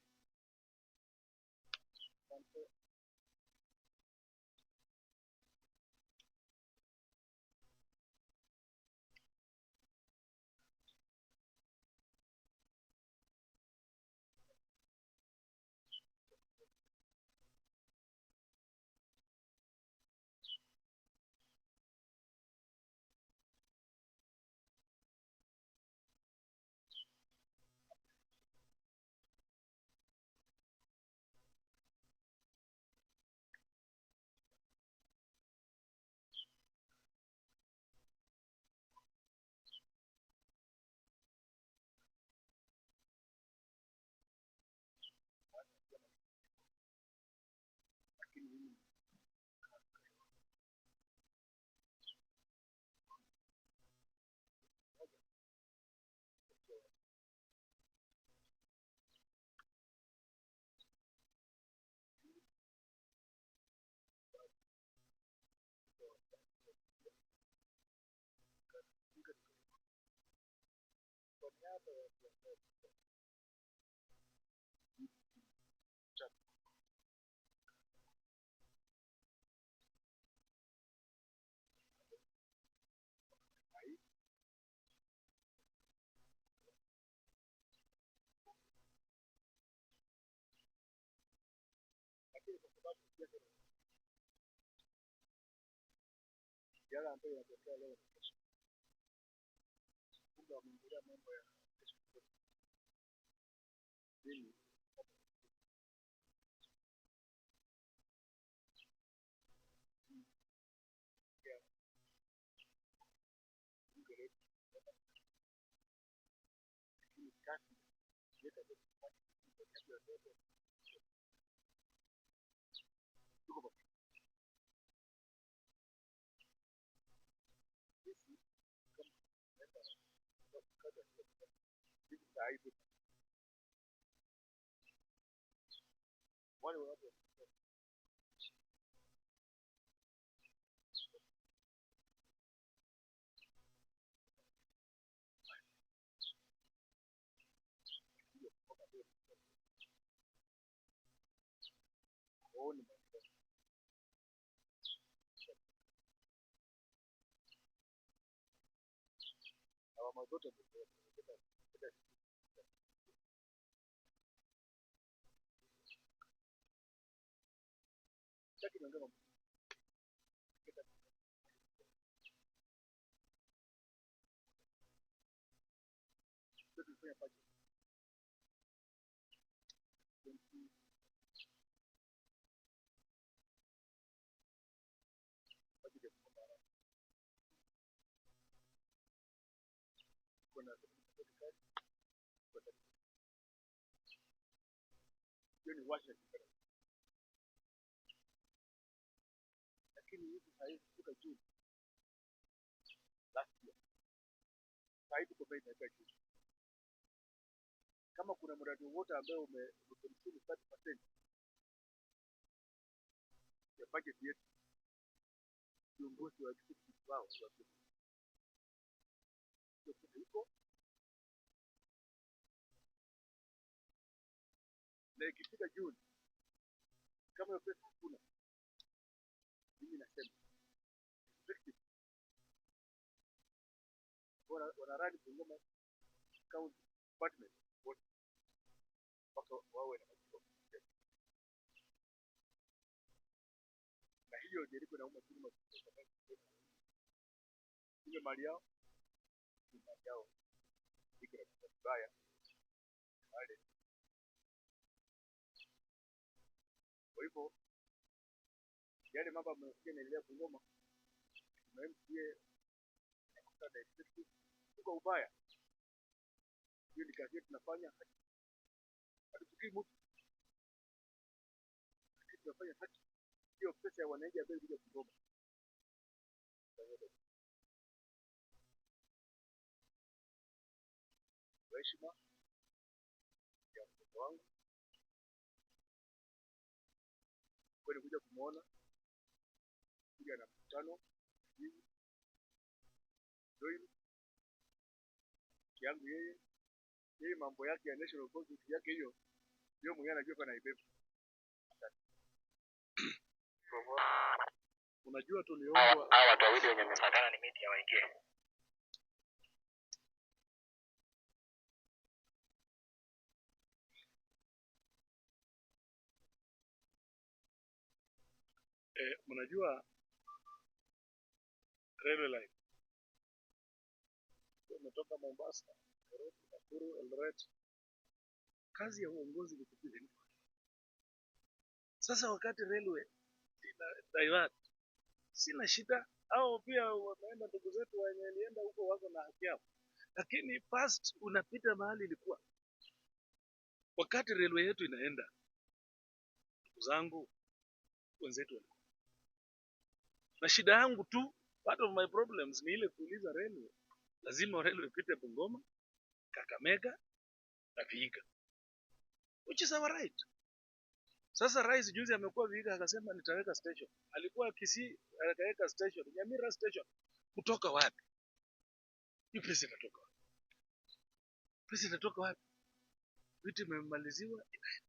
Speaker 1: Yale ambayo yanatokea leo na kesho. Kumbe wameongelea mambo ya kesho. Mimi bunge letu, lakini kazi yetu ya tuko pamoja. Sisi kama hivi saa hizi wale watu waone lawama zote sitaki niongee mambo Sio tulifanya budget 20 budget ya kupambana kuna hiyo ni washa, lakini hivi saa hizi kufika June last year, saa hii tuko bei inaelekea juu. Kama kuna mradi wowote ambao umeconsume 30% ya budget yetu, viongozi wa executive wao wa hiyo pesa iko, na ikifika June kama hiyo pesa hakuna, mimi nasema executive wana run Bungoma County Department wote mpaka wawe na majibu. Na hiyo ndio iko nauma chini, ile mali yao ni mali yao iko na vibaya wale. Kwa hivyo yale mambo ambayo yanaendelea Bungoma na MCA na executive tuko ubaya, hiyo ni kazi yetu tunafanya, hatuchukii mtu. Tunafanya haki. Hiyo pesa ya wananchi ambayo ilikuja Bungoma. Kwa heshima ya mtoto wangu, kweli kuja kumuona, kuja na mkutano hivi join yangu yeye, yeye mambo yake ya national conference yake hiyo ndio mwenyewe anajua kwa naibeba. Unajua tuliombwa
Speaker 2: Hawa watu wawili wenye wamefuatana ni media waingie.
Speaker 1: Mnajua railway line umetoka Mombasa, Nairobi, Nakuru, Eldoret. Kazi ya uongozi ni kupigania. Sasa wakati railway ina divert, sina shida, au pia wameenda ndugu zetu wenye walienda huko wako na haki yao, lakini past unapita mahali ilikuwa wakati railway yetu inaenda, ndugu zangu wenzetu walikuwa na shida yangu tu. Part of my problems ni ile kuuliza railway, lazima railway ipite Bungoma, Kakamega na Vihiga, which is our right. Sasa rais juzi amekuwa Vihiga akasema nitaweka station, alikuwa Kisii akaweka station, Nyamira station. Kutoka wapi hii pesa? Inatoka wapi? Pesa inatoka wapi? Vitu imemaliziwa inaenda.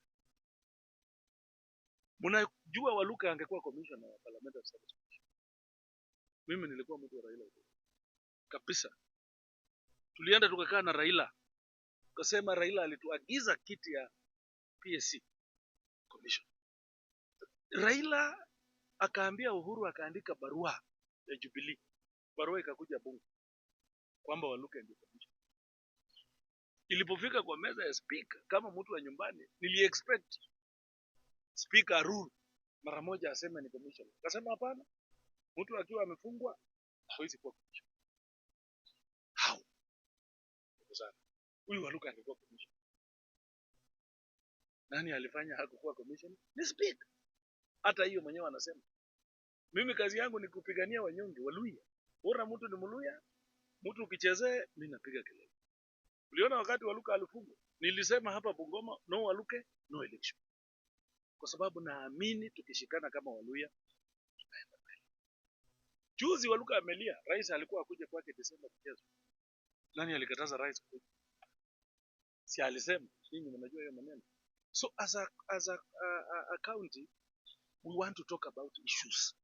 Speaker 1: Mnajua Waluka angekuwa commissioner wa Parliamentary Service Commission. Mimi nilikuwa mtu wa Raila Odinga kabisa. Tulienda tukakaa na Raila, tukasema Raila alituagiza kiti ya PSC commission. Raila akaambia Uhuru, akaandika barua ya Jubilee, barua ikakuja bunge kwamba Waluke ndio commission. Ilipofika kwa meza ya speaker, kama mtu wa nyumbani, nili expect speaker rule mara moja aseme ni commission. Akasema hapana, mtu akiwa amefungwa hawezi kuwa commission. How? Ndugu zangu, huyu Waluke angekuwa commission. Nani alifanya hakukuwa commission? Ni speaker. Hata hiyo mwenyewe anasema, mimi kazi yangu ni kupigania wanyonge Waluya. Bora mtu ni Mluya, mtu ukichezee, mimi napiga kelele. Uliona wakati Waluka alifungwa, nilisema hapa Bungoma, no Waluke, no election, kwa sababu naamini tukishikana kama Waluya tunaenda mbele. Juzi Waluka amelia, rais alikuwa akuje kwake Desemba kucheza. Nani alikataza rais kuja? Si alisema, nyinyi mnajua hiyo maneno. So as a county we want to talk about issues.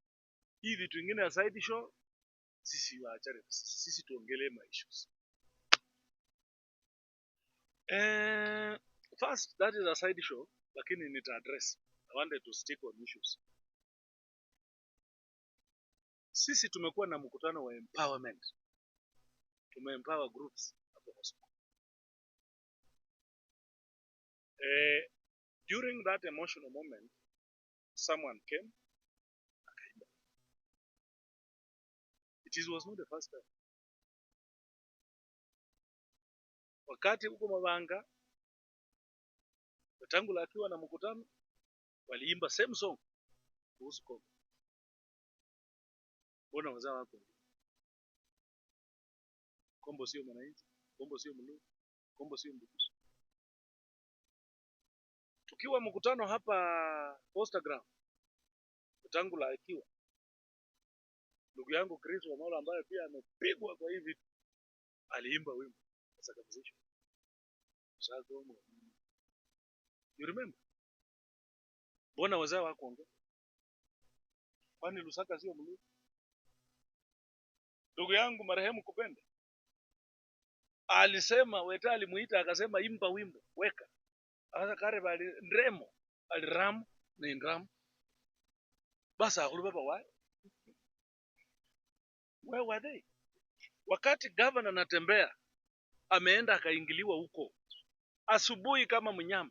Speaker 1: Hii vitu ingine ya side show sisi waachane, sisi tuongelee ma issues. First that is a side show, lakini nita address. I wanted to stick on issues. Sisi tumekuwa na mkutano wa empowerment. Tumeempower groups hapo hospital. During that emotional moment, someone came akaimba. It was not the first time. Wakati huko Mabanga, Wetangula akiwa na mkutano, waliimba same song kuhusu Kombo. Mbona wazao wako? Kombo sio mwananchi, Kombo sio Mluo, Kombo sio Mbukusu. Tukiwa mkutano hapa Posta Ground, Wetangula akiwa ndugu yangu Chris Wamalwa ambaye pia amepigwa kwa hivi vitu, aliimba wimbo wa circumcision. You remember? Mbona wazee hawakuongea? Kwani Lusaka sio Mluo? Ndugu yangu marehemu Kupende alisema, Weta alimuita akasema, imba wimbo weka. Sasa kare bali ndremo aliramu na indramu basa akulu baba why? Where were they? Wakati governor anatembea ameenda akaingiliwa huko asubuhi kama mnyama,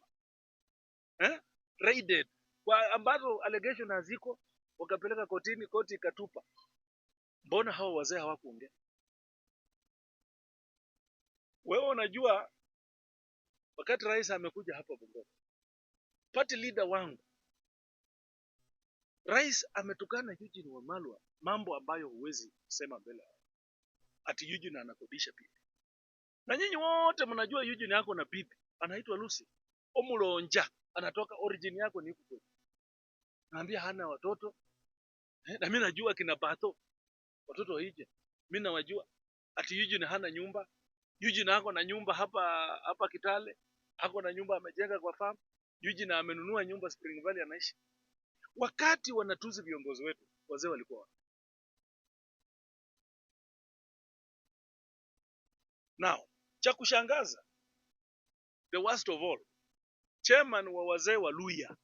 Speaker 1: eh? Raided kwa ambazo allegation haziko, wakapeleka kotini, koti ikatupa. Mbona hao wazee hawakuongea? Wewe unajua wakati rais amekuja hapa Bungoma, party leader wangu Rais ametukana Eugene Wamalwa mambo ambayo huwezi sema mbele ya watu. Ati Eugene anakodisha bibi. Na nyinyi wote mnajua Eugene yako na bibi anaitwa Lucy Omulonja, anatoka origin yako ni huku kwetu. Naambia hana watoto na mimi najua kina Bato watoto wa Eugene, mimi nawajua. Ati Eugene hana nyumba. Eugene ako na nyumba hapa hapa Kitale, ako na nyumba amejenga kwa farm. Eugene amenunua nyumba Spring Valley anaishi. Wakati wanatuzi viongozi wetu, wazee walikuwa wapi? Now, cha kushangaza, the worst of all, chairman wa wazee wa Luhya,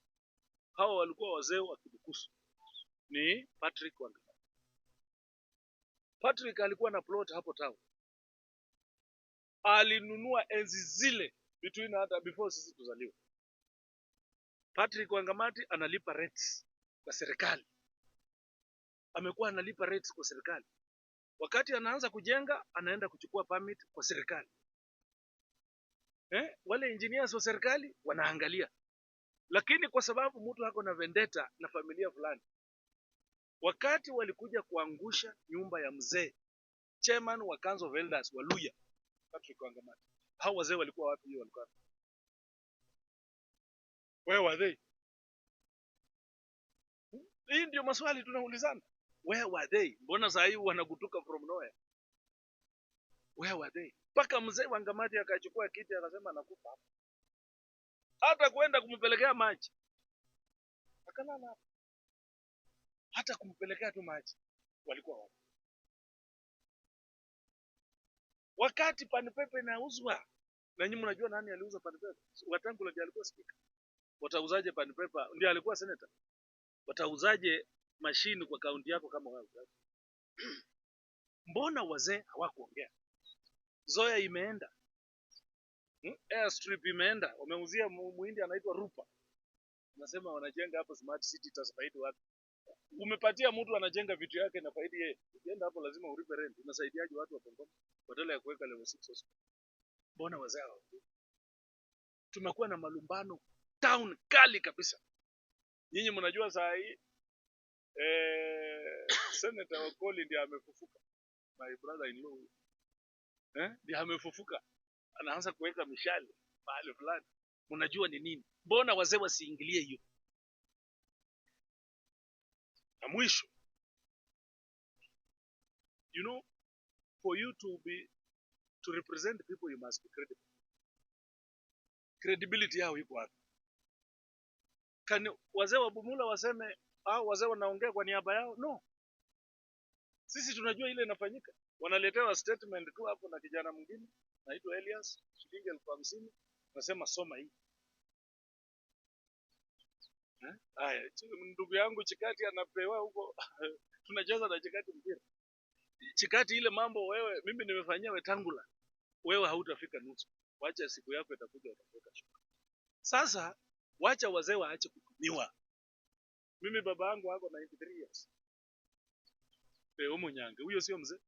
Speaker 1: hawa walikuwa wazee wa Kibukusu, ni Patrick Wangamati. Patrick alikuwa na plot hapo town, alinunua enzi zile between hata before sisi tuzaliwe. Patrick Wangamati analipa rates kwa serikali, amekuwa analipa rates kwa serikali. Wakati anaanza kujenga, anaenda kuchukua permit kwa serikali. Wale engineers wa serikali wanaangalia, lakini kwa sababu mtu ako na vendetta na familia fulani, wakati walikuja kuangusha nyumba ya mzee chairman wa Council of Elders wa Luhya, Patrick Wangamati, hao wazee walikuwa wapi? Hiyo walikuwa wapi? Where were they? Hii ndio maswali tunaulizana. Where were they? Mbona saa hii wanagutuka from nowhere? Where were they? Mpaka mzee Wangamati akachukua kiti akasema anakufa hapa. Hata kwenda kumpelekea maji akalala hapa, hata kumpelekea tu maji walikuwa wapi? Wakati panipepe inauzwa, na nyinyi mnajua nani aliuza panipepe? Wetangula ndiye alikuwa speaker. Watauzaje panipepe? Ndiye alikuwa senator. Watauzaje mashini kwa kaunti yako kama wewe? Mbona wazee hawakuongea? Zoya imeenda, airstrip imeenda, wameuzia muhindi anaitwa Rupa, nasema wanajenga hapo smart city, itafaidi wapi? Umepatia mtu anajenga vitu yake na faidi yeye, ukienda hapo lazima ulipe rent. Unasaidiaje watu wa Bungoma badala ya kuweka level 6 hospital? Mbona wazee hawaongei? Tumekuwa na malumbano town kali kabisa. Nyinyi mnajua saa hii Senator Wakoli ndiye amefufuka, my brother in law ndiye amefufuka, anaanza kuweka mishale mahali fulani. Mnajua ni nini? Mbona wazee wasiingilie hiyo? Na mwisho, you know, for you to be to represent people you must be credible. Credibility yao iko wapi? Kani wazee wa Bumula waseme au wazee wanaongea kwa niaba yao? No, sisi tunajua ile inafanyika. Wanaletewa statement tu hapo na kijana mwingine naitwa Elias, shilingi 50,000, nasema soma hii. Haya, ndugu yangu Chikati anapewa huko tunacheza na Chikati mpira. Chikati ile mambo wewe, mimi nimefanyia Wetangula, wewe hautafika nusu. Wacha siku yako itakuja, utatoka shuka. Sasa wacha wazee waache kutumiwa. Mimi baba yangu ako 93 years. Omunyange, huyo sio mzee.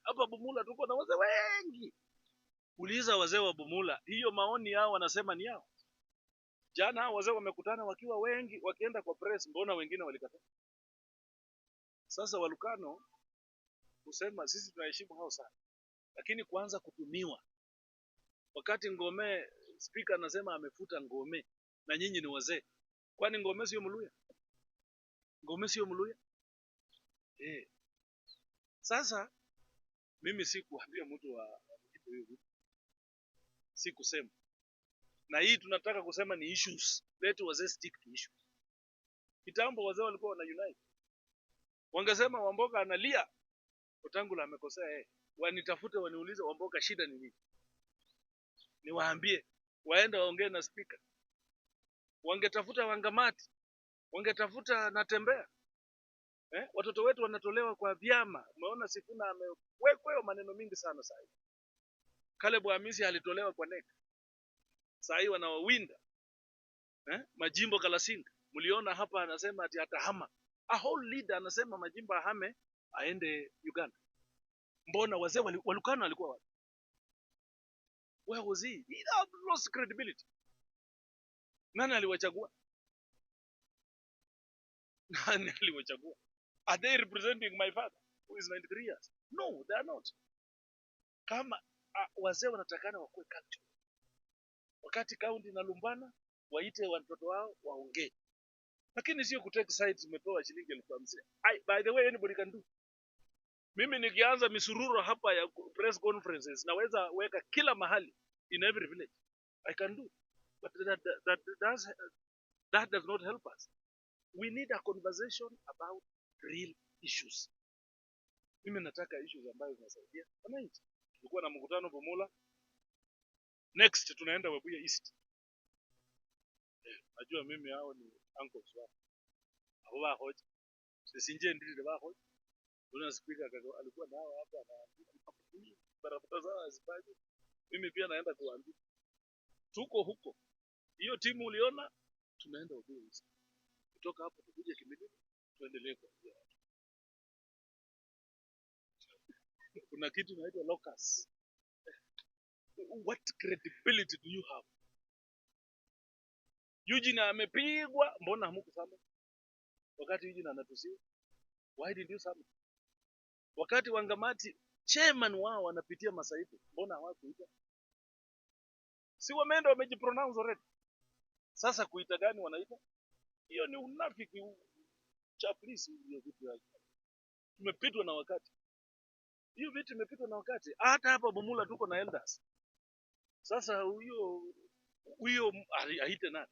Speaker 1: Hapa Bumula tuko na wazee wengi. Uliza wazee wa Bumula, hiyo maoni yao wanasema ni yao. Jana hao wazee wamekutana wakiwa wengi, wakienda kwa press, mbona wengine walikataa? Sasa Walukano kusema sisi tunaheshimu hao sana, lakini kuanza kutumiwa wakati Ngome speaker anasema amefuta Ngome na nyinyi ni wazee, kwani Ngome sio Mluya? Ngome sio Mluya? Sasa mimi sikuambia mtu wa hiyo, sikusema. Na hii tunataka kusema ni issues. Let wazee stick to issues. Kitambo wazee walikuwa wana unite. Wangesema Wamboka analia, Wetangula amekosea yeye. Wanitafute waniulize Wamboka shida ni nini? Niwaambie, waende waongee na speaker. Wangetafuta Wangamati, wangetafuta Natembea. Watoto wetu wanatolewa kwa vyama. Umeona Sifuna amewekwa maneno mingi sana sasa hivi. Caleb Hamisi alitolewa kwa NEC. Sasa hivi wanawawinda. Majimbo Kalasinga. Mliona hapa anasema ati atahama. A whole leader anasema Majimbo ahame aende Uganda. Mbona wazee Walukana walikuwa wapi? Where was he? He lost credibility. Nani aliwachagua? Nani aliwachagua? Are they representing my father who is 93 years? No, they are not. Kama wazee wanatakana wakuwe culture. Wakati county inalumbana, waite watoto wao waongee. Lakini sio kutake sides, umepewa shilingi 50,000. By the way, anybody can do. Mimi nikianza misururo hapa ya press conferences, naweza weka kila mahali in every village. I can do. But that does not help us. We need a conversation about real issues. Mimi nataka issues ambayo zinasaidia wananchi. Tulikuwa na mkutano Bumula. Next tunaenda Webuye East. Najua mimi hao ni uncles wao. Abo bakhoja. Sisinje ndilile bakhoja. Kuna speaker alikuwa nao hapa anaambia barabara zao hazifanye. Mimi pia naenda kuambia. Tuko huko. Hiyo timu uliona, tunaenda Webuye East. Kutoka hapo tukuje Kimilili, tuendelee kuambia watu. Kuna kitu inaitwa locus. What credibility do you have? Eugene amepigwa, mbona hamkusema? Wakati Eugene anatusiwa, why did you summon? Wakati Wangamati chairman wao wanapitia masaibu, mbona hawakuita? Si wameenda wamejipronounce already. Sasa kuita gani wanaita? Hiyo ni unafiki chaplisi, hiyo vitu ya. Tumepitwa na wakati. Hiyo vitu imepitwa na wakati. Hata hapa Bumula tuko na elders. Sasa huyo aite nani?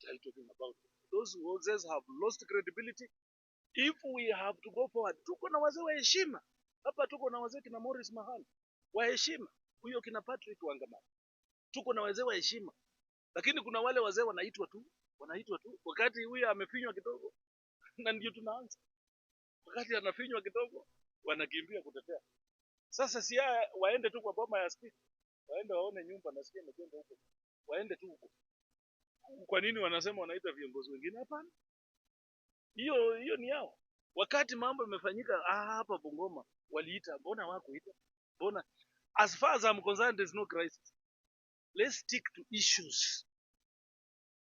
Speaker 1: What are you talking about? Those wazee have lost credibility. If we have to go forward, tuko na wazee wa heshima. Hapa tuko na wazee kina Morris Mahali wa heshima, huyo kina Patrick Wangamati. Tuko na wazee wa heshima. Lakini kuna wale wazee wanaitwa tu, wanaitwa tu wakati huyo amefinywa kidogo na ndio tunaanza. Wakati anafinywa kidogo wanakimbia kutetea. Sasa si haya waende tu kwa boma ya speaker. Waende waone nyumba nasikia imejengwa huko. Waende tu huko. Kwa nini wanasema wanaita viongozi wengine? Hapana. Hiyo ni yao. Wakati mambo yamefanyika hapa Bungoma waliita, mbona hawakuita? Mbona? As far as I'm concerned, there's no crisis. Let's stick to issues.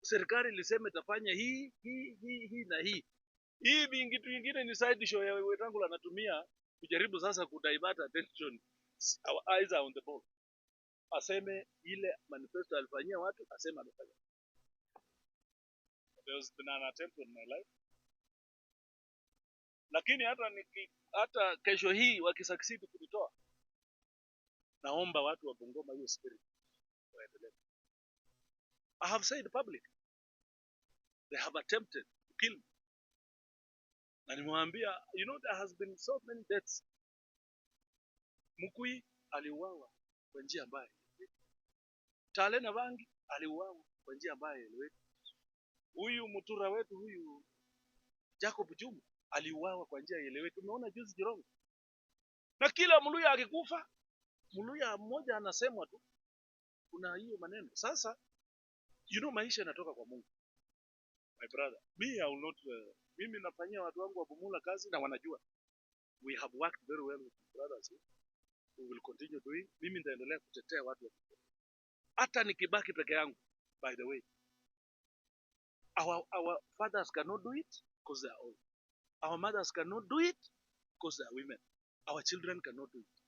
Speaker 1: Serikali ilisema itafanya hii, hii, hii, hii na hii. Hii mingi tu ingine ni side show ya Wetangula anatumia kujaribu sasa kudivert attention. Our eyes are on the ball. Aseme ile manifesto alifanyia watu, aseme amefanya. There's been an attempt on my life. Lakini hata kesho hii wakisucceed kunitoa, naomba watu wa Bungoma hiyo spirit waendelee. I have said public. They have attempted to kill me. Na nimewambia, there has been so many deaths. Mukui aliuawa kwa njia mbaya. Talena Bangi aliuawa kwa njia mbaya haieleweki. Huyu mutura wetu huyu Jacob Juma aliuawa kwa njia haieleweki. Tumeona juzi Jirongo. Na kila Mluya akikufa, Mluya mmoja anasemwa tu. Kuna hiyo maneno. Sasa, maisha yanatoka kwa Mungu. My brother, me I will not, mimi nafanyia watu wangu wa Bumula kazi na wanajua. We have worked very well with my brothers here. We will continue doing. Mimi nitaendelea kutetea watu wa Bumula. Hata nikibaki peke yangu, by the way. Our fathers cannot do it because they are old. Our mothers cannot do it because they are women. Our children cannot do it.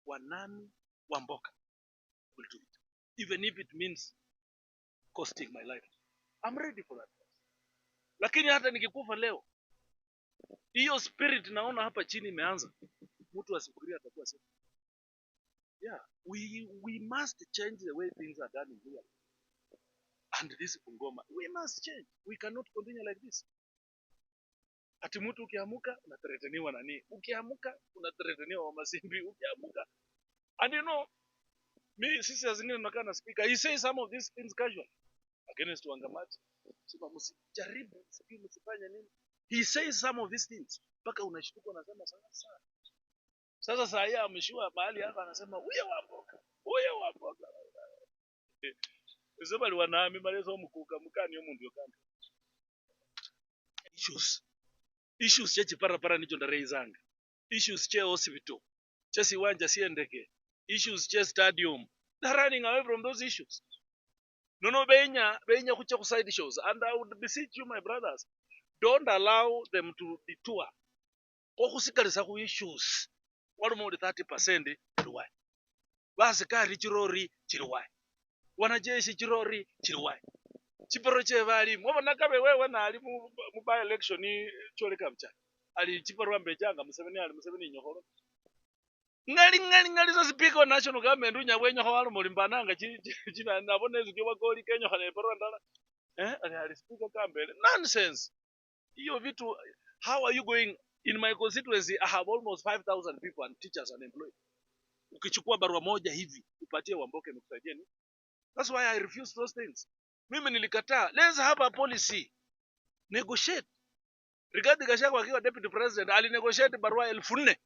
Speaker 1: Wanani Wamboka will do it. Even if it means costing my life. I'm ready for that. Lakini hata nikikufa leo, hiyo spirit naona hapa chini imeanza. Mtu asifikirie atakuwa safe. Yeah, we must change the way things are done in here. And this Bungoma, we must change. We cannot continue like this. Ati mtu ukiamuka unathreateniwa nani? Ukiamuka unathreateniwa wa Masimbi, ukiamuka. And me sisi saa zingine tunakaa na speaker. He says some of these things casually against Wangamati. Sema msijaribu, sijui msifanye nini. He says some of these things mpaka unashtuka unasema sasa. Sasa saa hii ameshua mahali hapa anasema huyo Wamboka, huyo Wamboka. Sema liwanami malezo mukuka mukani omundu yokanda. Issues. Issues che chiparapara nicho ndareizanga. Issues che hospital. Che siwanja siendeke. Issues che stadium. They're running away from those issues. No, no, benya kucha ku side shows. And I would beseech you, my brothers, Don't allow them to detour. Khokhusikalisa khu issues. Walimo uli 30% chiliwayi. Basikari chirori chiliwayi. Wanajeshi chirori chiliwayi. Chiporo che bali mwabona kabe wewe nali mu by election choleka mcha. Ali chiporo ambejanga Museveni ali Museveni nyokholo. Ngali ngali ngali za speaker national government unyabwenyo khwalo mulimbananga china nabone zikyo goli Kenya khane parwa ndala. Ali speaker kambele. Nonsense. Hiyo vitu, how are you going? In my constituency I have almost 5,000 people and teachers unemployed. Ukichukua barua moja hivi upatie Wamboke imekusaidia nini? That's why I refuse those things. Mimi nilikataa. Let's have a policy. Negotiate. Rigathi Gachagua akiwa deputy president alinegotiate barua 4,000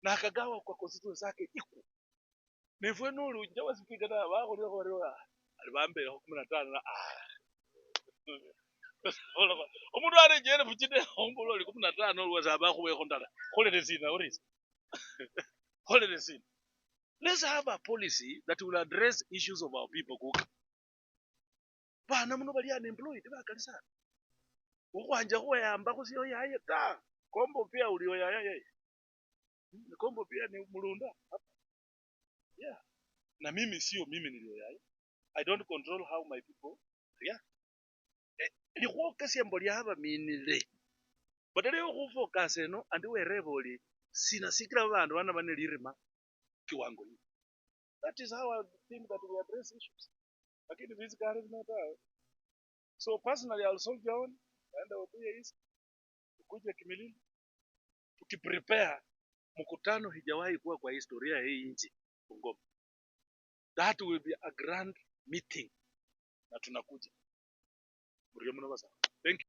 Speaker 1: na akagawa kwa constituency yake iko. Nifwe nuru njawa speaker na wako ndio kwa alibambe 15 na omundu arejere fuchine ombulo oli 15 olwa bakhuwekho ndala kholele sina orisi kholele sina. Let's have a policy that will address issues of our people kuka bana muno bali unemployed bakali sana ukhwanja khuweyamba khusio yaye ta kombo pia ulio yaya yeye kombo pia ni mulunda yeah. Na mimi sio mimi nilio yaya. I don't control how my people react. Likhwokesya mbo lyabaminile badala yokhufokasa eno andi wereba oli sina sikila babandu bana bane lirima kiwango hii. That is how I think that we address issues. Lakini visikari vinatawe. So personally I'll soldier on and Webuye East ukuje Kimilili tukiprepare mkutano hijawahi kuwa kwa historia ya hii nchi Bungoma. That will be a grand meeting na tunakuja. Mrio mno basa.